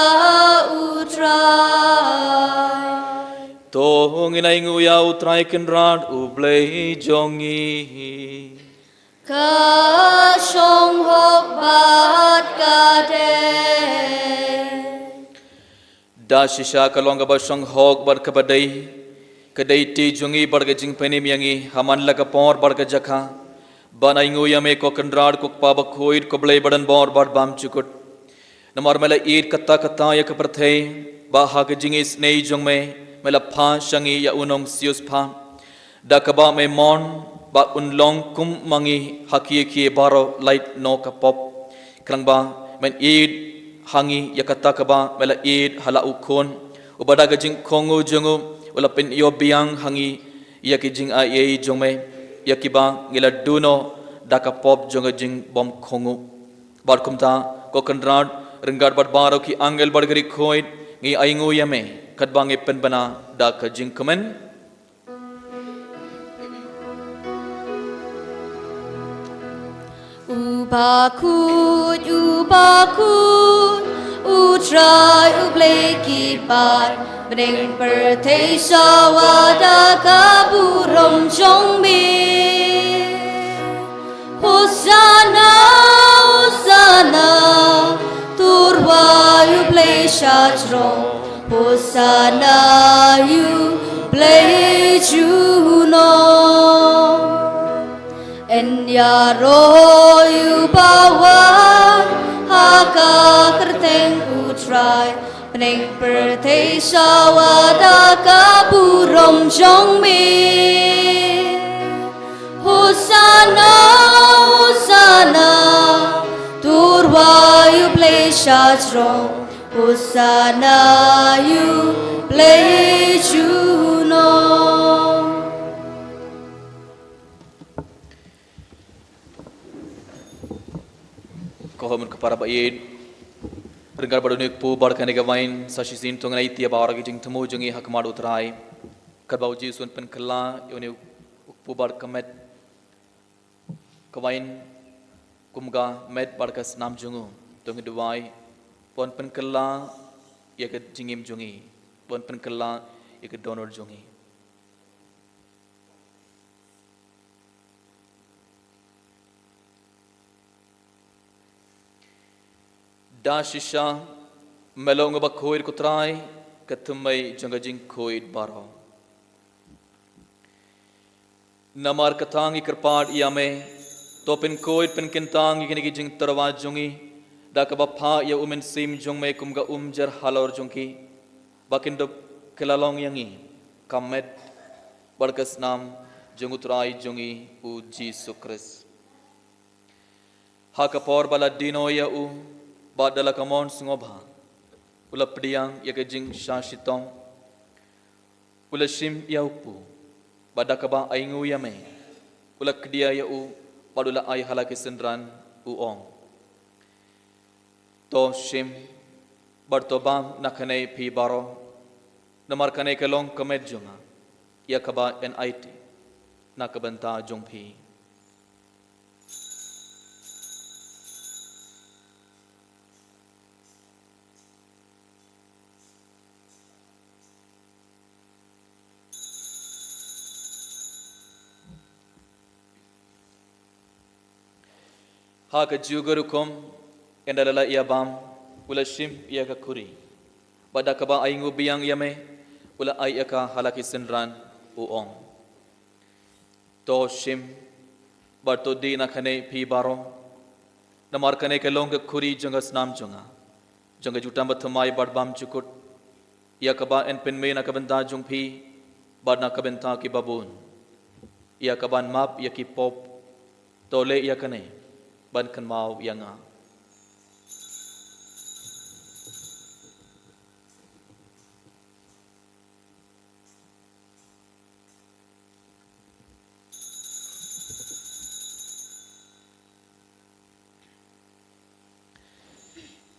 U Trai. To ngin ainguh ïa U Trai Kynrad U Blei jong ngi. Ka shong hok bad ka dei. Da shisha ka long kaba shong hok bad kaba dei, ka dei ti jong ngi bad ka jingpynim ïa ngi ha man la ka por bad ka jaka, ban ainguh ïa me ko Kynrad ko Kpa bakhuid ko Blei badonbor bad bymjukut. Namar me la ïeit katta katta ïa ka pyrthei, bad ha ka jingisynei jong me, me la phah sha ngi ïa u nongsiewspah. Da kaba me mon ba un long kum ma ngi ha ki ki baroh lait noh ka pop. Khnang ba men ïeit ha ngi ïa kata kaba me la ïeit ha la u Khun, uba da ka jingkohnguh jong u u la pynïoh biang ha ngi ïa ki jingai ei jong me, ïa kiba ngi la duh noh da ka pop jong ka jingbymkohnguh. Bad kumta, ko Kynrad, ryngkat bad baroh ki angel bad ki riewkhuid, ngi ainguh ïa me katba ngi pynbna da ka jingkmen. U bakhuid, u bakhuid, U Trai U Blei ki paid, bneng pyrthei sawa da ka burom jong me. Hosanna, Hosanna, to rwai U Blei shajrong. Hosanna ïa U Blei junom. Yn ïaroh ïa uba wan ha ka kyrteng U Trai. Bneng pyrthei sawa da ka burom jong me. Hosanna, Hosanna, to rwai U Blei shajrong. Hosanna ïa U Blei junom. Ko hom ka para ba ïeit. Ryngkat bad une u kpu bad kane ka wain sa shisien to ngin ïa baroh ki jingthmu jong ngi ha khmat u Trai. Katba u Jisu un pynkylla ïa une u kpu bad ka met, ka wain kum ka met bad ka snam jong u, to ngin duwai. Ba un pynkylla ïa ka jingim jong ngi, ba un pynkylla ïa ka dohnud jong ngi. Da shisha, me long uba khuid ko Trai, ka thymmei jong ka jingkhuid baroh. Namar kata ngi kyrpad ïa me, to pynkhuid pynkyntang ïa kine ki jingtyrwa jong ngi, da kaba phah ïa u Mynsiem jong me kum ka umjer halor jong ki, ba kin da kylla long ïa ngi ka met bad ka snam jong u Trai jong ngi u Jisu Khrist. Ha ka por ba la die noh ïa u, bad da la ka mon sngewbha, u la pdiang ïa ka jingshah shitom, u la shim ïa u kpu, bad da kaba ainguh ïa me, u la kdiah ïa u, bad u la ai ha la ki synran, u ong: To shim, bad to bam na kane phi baroh, namar kane ka long ka met jong nga, ïa kaba yn aiti na ka bynta jong phi. Ha kajuh ka rukom, ynda la ïa bam, u la shim ïa ka khuri, bad da kaba ainguh biang ïa me, u la ai ïa ka ha la ki synran, u ong: To shim, bad to die na kane phi baroh, namar kane ka long ka khuri jong ka snam jong nga, jong ka jutang bathymmai bad bymjukut, ïa kaba yn pynmih na ka bynta jong phi, bad na ka bynta ki babun, ïa kaban map ïa ki pop. To leh ïa kane ban kynmaw ïa nga.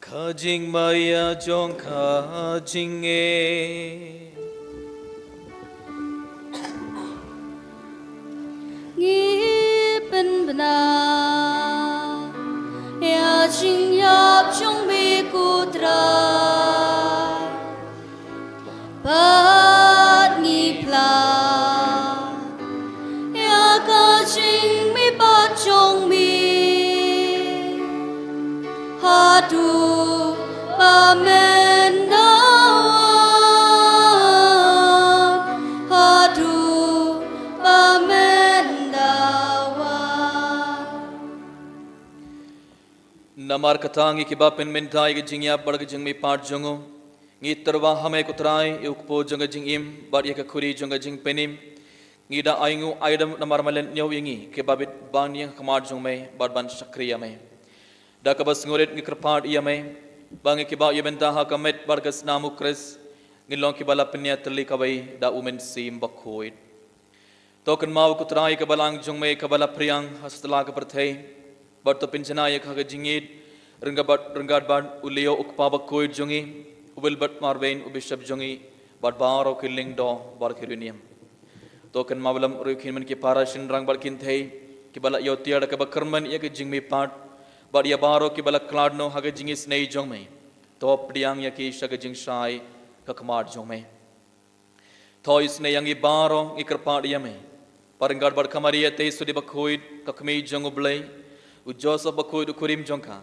Ka jingmaïa jong ka jingngeit. Ngi pynbna ïa jingïap jong me ko Trai. Bad ngi phla ïa ka jingmihpat jong me haduh ba men dawa, haduh ba men dawa. Namar kata ngi kiba pynmynta ïa ka jingïap bad ka jingmihpat jong u, ngi tyrwa ha me ko Trai, ïa u kpu jong ka jingim, bad ïa ka khuri jong ka jingpynim. Ngi da ainguh aidam namar me la ñiew ïa ngi kiba bit ban ïeng ha khmat jong me, bad ban shakri ïa me. Da kaba sngewrit ngi kyrpad ïa me, ba ngi kiba ïa bynta ha ka met bad ka snam u Khrist, ngin long kiba la pynïatylli kawei da u Mynsiem Bakhuid. To kynmaw ko Trai ka balang jong me kaba la phriang ha satlak ka pyrthei, bad to pynjanai ïa ka ha ka jingïeit, ryngkat bad, ryngkat bad u Leo u kpa bakhuid jong ngi, u Wilbert Marvin u bishop jong ngi, bad baroh ki lyngdoh bad ki riewniam. To kynmaw lem ruh ïa ki hynmen ki para shynrang bad kynthei kiba la ïoh tiar da kaba kyrmen ïa ka jingmihpat, bad ïa baroh kiba la khlad noh ha ka jingisynei jong me. To pdiang ïa ki sha ka jingshai ha khmat jong me. To isynei ïa ngi baroh, ngi kyrpad ïa me, ba ryngkat bad ka Maria Theisotti bakhuid, ka kmie jong u Blei, u Joseph bakhuid u kurim jong ka,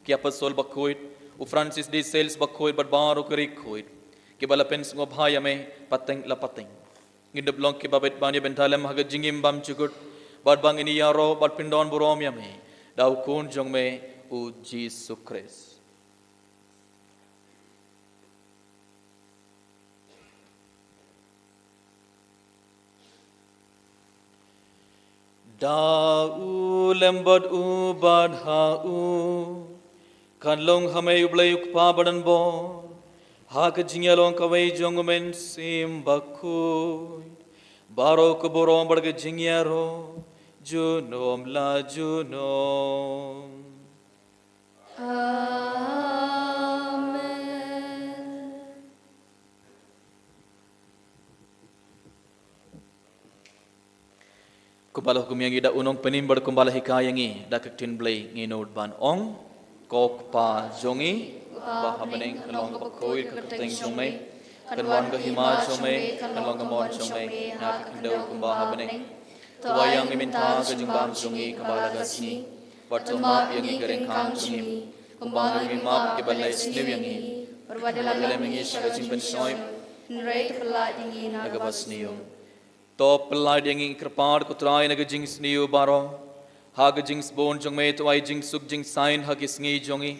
ki apostol bakhuid, u Francis de Sales bakhuid bad baroh ki riewkhuid kiba la pynsngewbha ïa me pateng la pateng, ngin dup long kiba bit ban ïa bynta lem ha ka jingim bymjukut, bad ba ngin ïaroh bad pyndonburom ïa me da u Khun jong me u Jisu Khrist. Da u lem bad u bad ha u, kan long ha me u Blei u Kpa Badan Bor, ha ka jingïalong kawei jong u Mynsiem Bakhuid, baroh ka burom bad ka jingïaroh junom la junom. Amen. Kumba la hukum ïa ngi da u Nongpynim bad kumba la hikai ïa ngi da ka ktien Blei, ngi nud ban ong: Ko Kpa jong ngi uba ha bneng, kan long kaba khuid ka kyrteng jong me, kan wan ka hima jong me, kan long ka mon jong me ha ka khyndew kumba ha bneng. To ai ïa ngi mynta ka jingbam jong ngi kaba la ka sngi, bad to map ïa ngi ki ryngkang jong ngi, kumba ngi map ïa kiba leh sniew ïa ngi, bad wat lem ïa ngi sha ka jingpynshoi, hynrei to pyllait ïa ngi na kaba sniew. To pyllait ïa ngi, ngi kyrpad ko Trai, na ka jingsniew baroh. Ha ka jingsbun jong me to ai jingsuk jingsaiñ ha ki sngi jong ngi,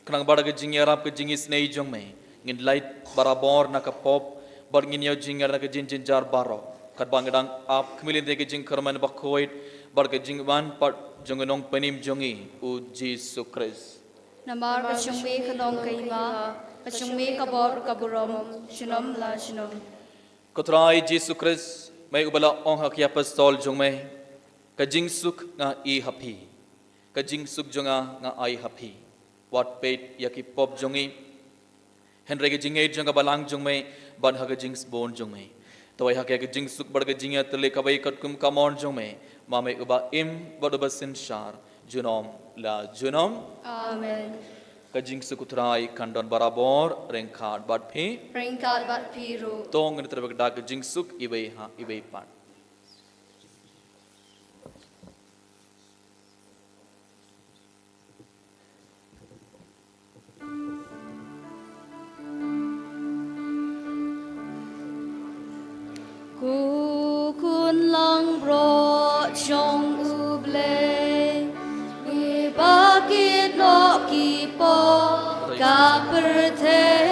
khnang ba da ka jingïarap ka jingisynei jong me ngin lait barabor na ka pop, bad ngin ïoh jingïarap na ka jingjynjar baroh, katba ngi dang ap khmih lynti ka jingkyrmen bakhuid bad ka jingwan pat jong u Nongpynim jong ngi, u Jisu Khrist. Namar ka jong me ka long ka hima, ka jong me ka bor ka burom, junom la junom. Ko Trai Jisu Khrist, me uba la ong ha ki apostol jong me: Ka jingsuk nga ai ha phi, ka jingsuk jong nga nga ai ha phi. Wat peit ïa ki pop jong ngi, hynrei ka jingngeit jong ka balang jong me, bad ha ka jingsbun jong me to ai ha ka jingsuk bad ka jingïatylli kaba katkum ka mon jong me, ma me uba im bad uba synshar junom la junom. Amen. Ka jingsuk u Trai kan don barabor ryngkat bad phi. Ryngkat bad phi ruh. To ngin trei bad ka jingsuk iwei ha iwei pat. Ko Khun Langbrot jong U Blei, me ba kit noh ki pop ka pyrthei,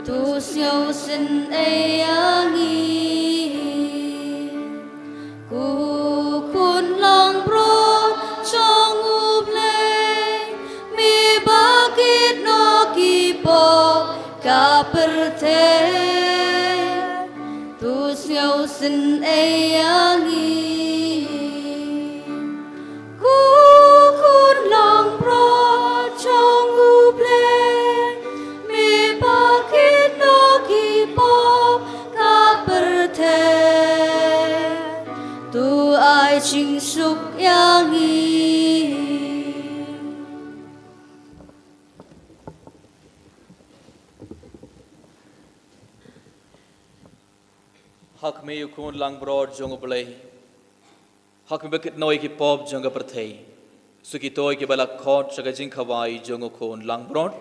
to sngewsynei ïa ngi. Ko Khun Langbrot jong U Blei, me ba kit noh ki pop ka pyrthei, to sngewsynei ïa ngi. Ko Khun Langbrot jong U Blei, me ba kit noh ki pop ka pyrthei, to ai jingsuk ïa ngi. Ha khmih ïa u Khun Langbrot jong U Blei, ha khmih ba kit noh ïa ki pop jong ka pyrthei. Sa kito kiba la khot sha ka jingkhawai jong u Khun Langbrot.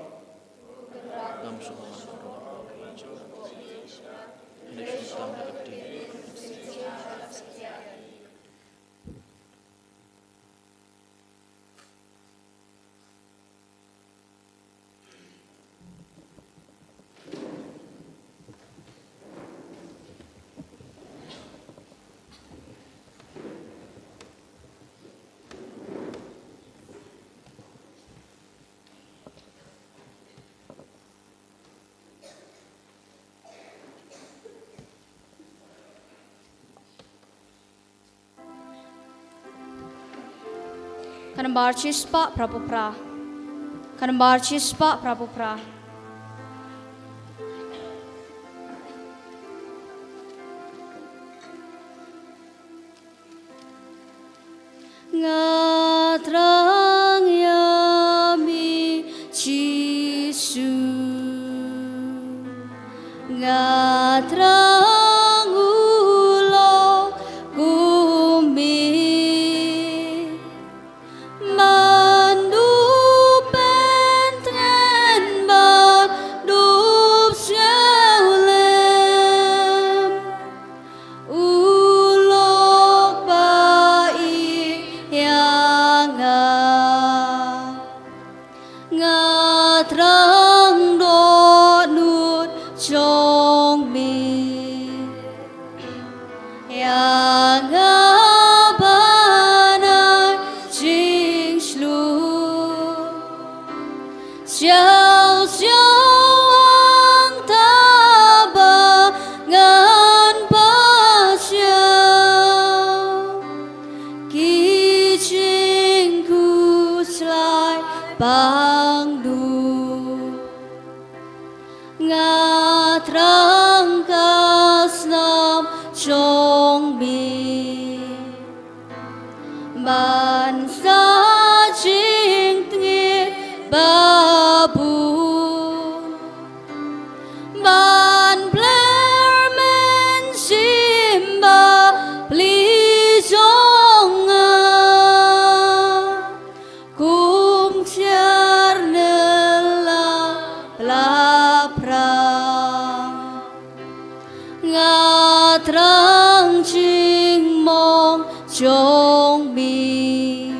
Ka nambar shispah phra phew phra. Ka nambar shispah phra phew phra. Nga thrang ïa me Jisu, nga thrang u long kum me. Man u pyntngen bad u sngewlem, u lok ba ïeit ïa nga. Nga thrang dohnud jong me. Ïa nga ban ai jingshlur. Syaw syaw hangta ba ngan pasiaw. Ki jingkhuslai Pang du nga thrang ka snam jong me ban sa jingtngit ba bun, ban pler mynsiem ba pli jong nga. Kum tiar ne la pla pra, nga thrang jingmong jong me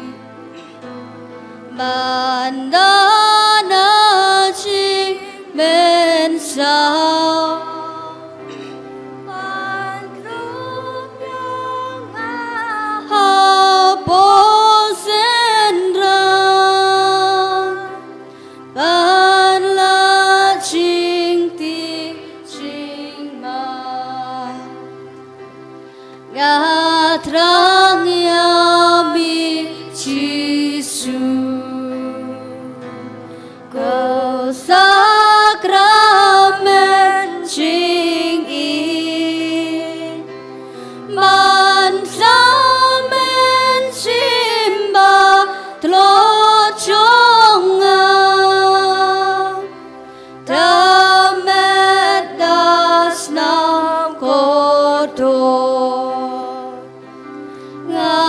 ban da na jingmynsaw. Ban krup ïa nga hapoh synran, ban la jingtip jingman. Nga thrang ïa me Jisu, ko sakramen jingim, ban sa mynsiem ba tlot jong nga. Da met da snam kordor, nga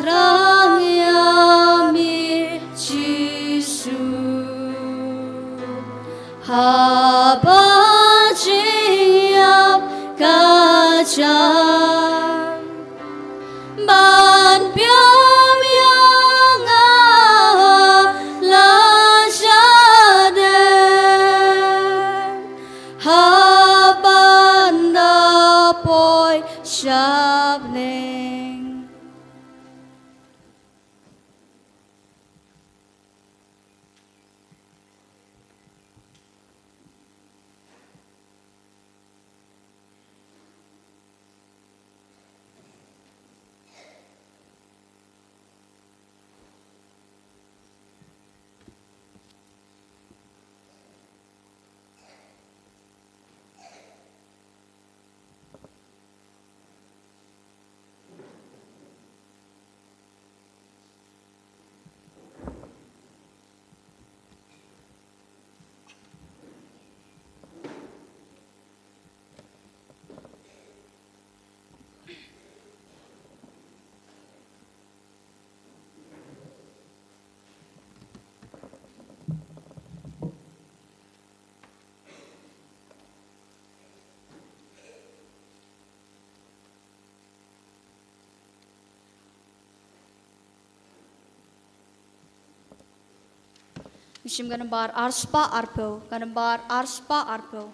thrang ïa me Jisu. Haba jingïap ka jan, ban biang ïa nga la shadem, haba nga da poi sha bneng. Shim ka nambar arspah arphew, ka nambar arspah arphew.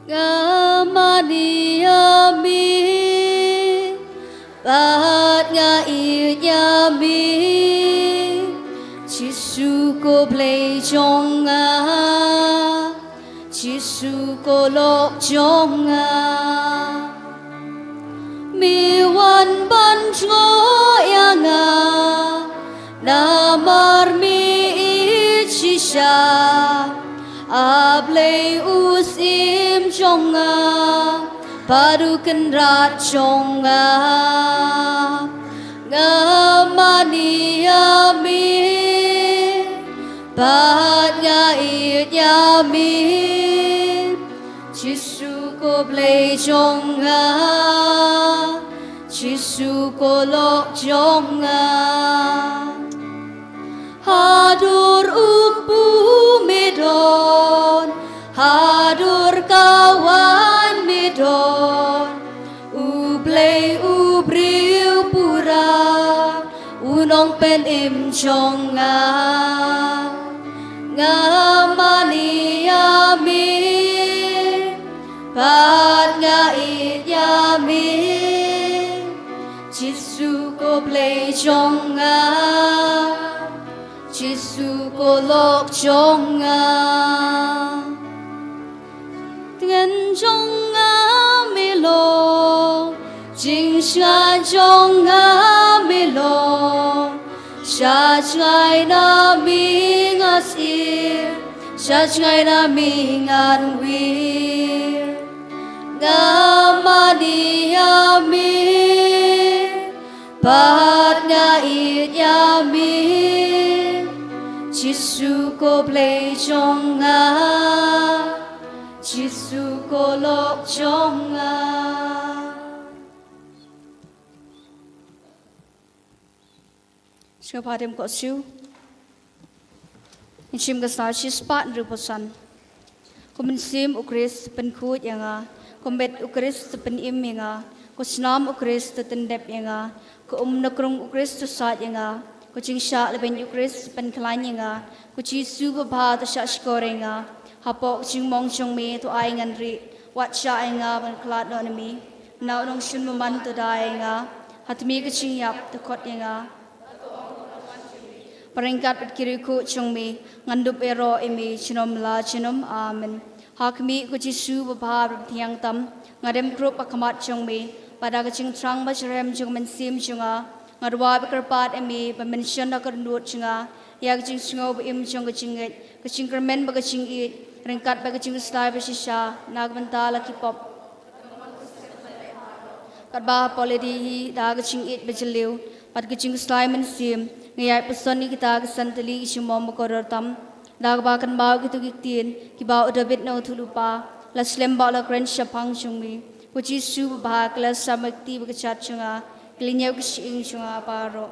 Nga mane ïa me, bad nga ïeit ïa me. Jisu ko Blei jong nga, Jisu ko lok jong nga. Me wan ban jngoh ïa nga, namar me ïeit shisha. A Blei u syiem jong nga, bad u kynrad jong nga. Nga mane ïa me, bad nga ïeit ïa me. Jisu ko Blei jong nga, Jisu ko lok jong nga. Haduh u kpu me don, haduh ka wan me don. U Blei u briew pura, u nongpynim jong nga. Nga mane ïa me, bad nga ïeit ïa me. Jisu ko Blei jong nga, Jisu ko lok jong nga. Tngen jong nga me long, jingsngewsih jong nga me long. Sha jngai na me nga sngewsih, sha jngai na me ngan wir. Nga mane ïa me, bad nga ïeit ïa me. Jisu ko Blei jong nga, Jisu ko lok jong nga. Sngewbha dem ko shu. Ngi shim ka Salm shispah hynriewphew san. Ko mynsiem u Khrist pynkhuid ïa nga, ko met u Khrist pynim ïa nga, ko snam u Khrist tyndep ïa nga, ko um na krung u Khrist to sait ïa nga, ko jingshah lehbeiñ u Khrist pynkhlaiñ ïa nga, ko Jisu babha to shah shkor ïa nga. Hapoh ka jingmong jong me to ai ngan rieh, wat shah ïa nga ban khlad noh na me. Na u nongshun bymman to da ïa nga, ha tmier ka jingïap to khot ïa nga. Ba ryngkat bad ki riewkhuid jong me ngan dup ïaroh ïa me junom la junom. Amen. Ha khmih ko Jisu babha bapthiang tam, nga dem krup ha khmat jong me, bad da ka jingthrang bajyrhem jong ka mynsiem jong nga, nga duwai bad kyrpad ïa me ban mynsiem da ka dohnud jong nga ïa ka jingsngew ba im jong ka jingngeit, ka jingkyrmen bad ka jingïeit, ryngkat bad ka jingkhuslai bashisha na ka bynta la ki pop. Katba ha pole de hi da ka jingïeit bajylliew bad ka jingkhuslai mynsiem, nga ïai puson ïa kita ki san tylli ki jingmong ba kordor tam, da kaba kynmaw ïa kito ki ktien kiba u David na u thuluppa: La slem bad la kren shaphang jong me, ko Jisu babha, ki la sam ha kti bad ka jait jong nga, ki la ñiew ki shyieng jong nga baroh.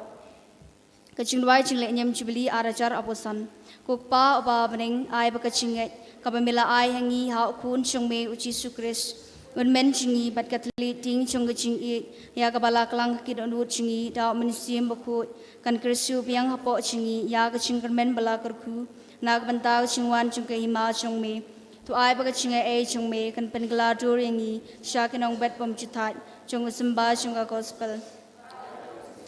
Ka jingduwai jingleh ñiam Jubili ar hajar arphew san. Ko Kpa uba ha bneng, ai ba ka jingngeit kaba me la ai ha ngi ha u Khun jong me u Jisu Khrist, un myn jong ngi, bad ka thylliej tieng jong ka jingïeit ïa kaba la klang ha ki dohnud jong ngi da u Mynsiem Bakhuid, kan kyrsiew biang hapoh jong ngi ïa ka jingkyrmen ba la kyrkhu na ka bynta ka jingwan jong ka hima jong me. To ai ba ka jingai ei jong me kan pynkylla dur ïa ngi sha ki nongbet bymjukut jong u symbai jong ka gospel.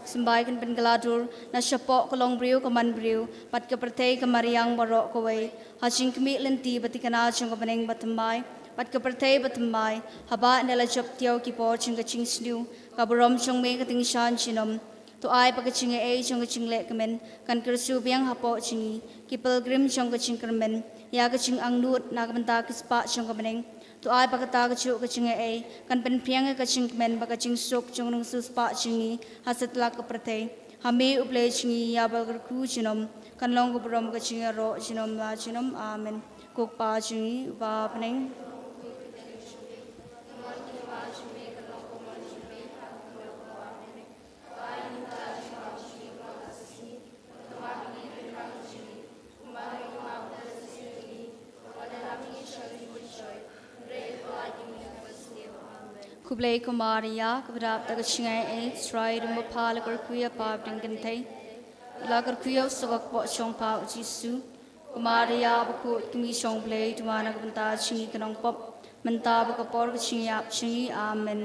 Symbai kan pynkylla dur na shapoh ka longbriew ka manbriew bad ka pyrthei ka mariang baroh kawei, ha jingkhmih lynti ba thikna jong ka bneng bathymmai bad ka pyrthei bathymmai, haba ynda la jop tiaw ki por jong ka jingsniew, ka burom jong me ka tyngshaiñ junom. To ai ba ka jingai ei jong ka jingleh kmen kan kyrsiew biang hapoh jong ngi, ki pilgrim jong ka jingkyrmen ïa ka jingangnud na ka bynta ki spah jong ka bneng. To ai ba kata kajuh ka jingai ei kan pynphriang ïa ka jingkmen bad ka jingsuk jong u nongsiewspah jong ngi ha satlak ka pyrthei. Ha me U Blei jong ngi ïa uba kyrkhu junom kan long ka burom ka jingïaroh junom la junom. Amen. Ko Kpa jong ngi uba ha bneng, khublei ko Maria, kaba dap da ka jingai ei, U Trai u dei bapha, la kyrkhu ïa pha ha pdeng kynthei, la kyrkhu ïa u sha ka kpoh jong pha u Jisu. Ko Maria bakhuid, ka Kmie jong U Blei, duwai na ka bynta jong ngi ki nongpop, mynta bad ha ka por ka jingïap jong ngi. Amen.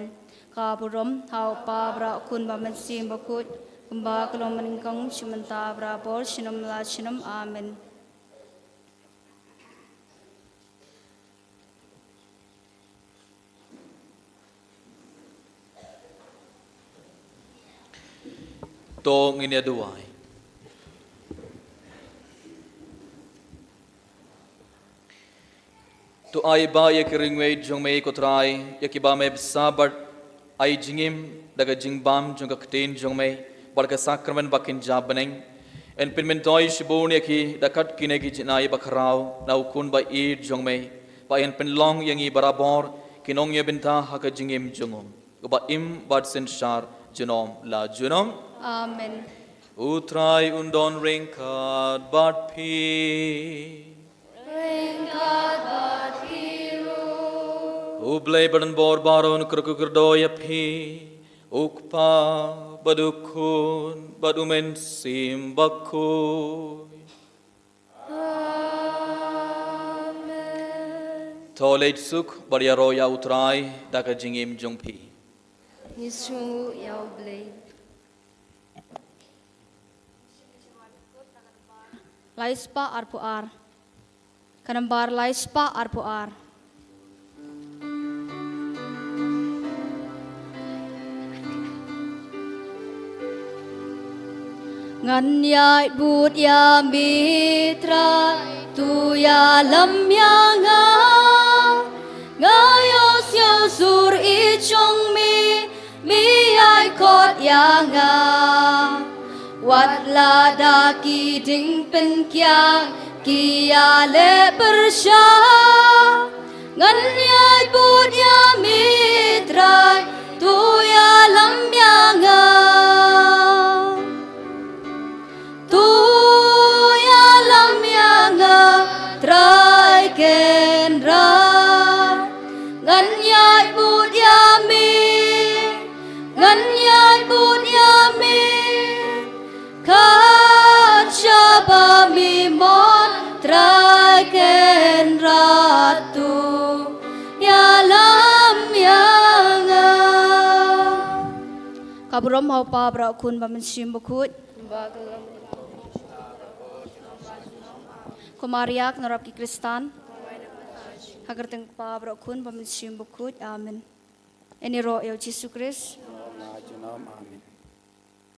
Ka burom ha U Kpa bad ha U Khun bad ha U Mynsiem Bakhuid, kumba ka long mynnyngkong, shu mynta barabor, junom la junom. Amen. To ngin ïa duwai. To ai ba ïa ki riewngeit jong me ko Trai, ïa kiba me bsa bad ai jingim da ka jingbam jong ka ktien jong me bad ka sakramen ba kynja bneng, yn pynmyntoi shibun ïa ki da kat kine ki jingai ba khraw na U Khun ba ïeit jong me, ba yn pynlong ïa ngi barabor ki nongïabynta ha ka jingim jong u, uba im bad synshar junom la junom. Amen. U Trai un don ryngkat bad phi. Ryngkat bad phi ruh. U Blei ba don bor baroh un kyrkhu kyrdoh ïa phi, U Kpa bad U Khun bad U Mynsiem Bakhuid. Amen. To leit suk bad ïaroh ïa U Trai da ka jingim jong phi. Ngi sngewnguh ïa U Blei. Lai spah arphew ar. Ka nambar lai spah arphew ar. Ngan ïaid bud ïa me Trai, to ïalam ïa nga. Nga ïohsngew sur i jong me, me ïaid khot ïa nga. Wat la da ki dieng pynkiang ki ïaleh pyrshah, ngan ïaid bud ïa me Trai, to ïalam ïa nga. To ïalam ïa nga Trai Kynrad. Ngan ïaid bud ïa me, ngan ïaid bud ïa me. Kat shaba me mon Trai Kynrad, to ïalam ïa nga. Ka burom ha u Pa, bad ha u Khun, bad ha u Mynsiem Bakhuid. Ko Maria ka nongrap ki Khristan. Ha ka kyrteng u Pa, bad ha u Khun, bad ha u Mynsiem Bakhuid. Amen. Ngin ïaroh ïa u Jisu Khrist.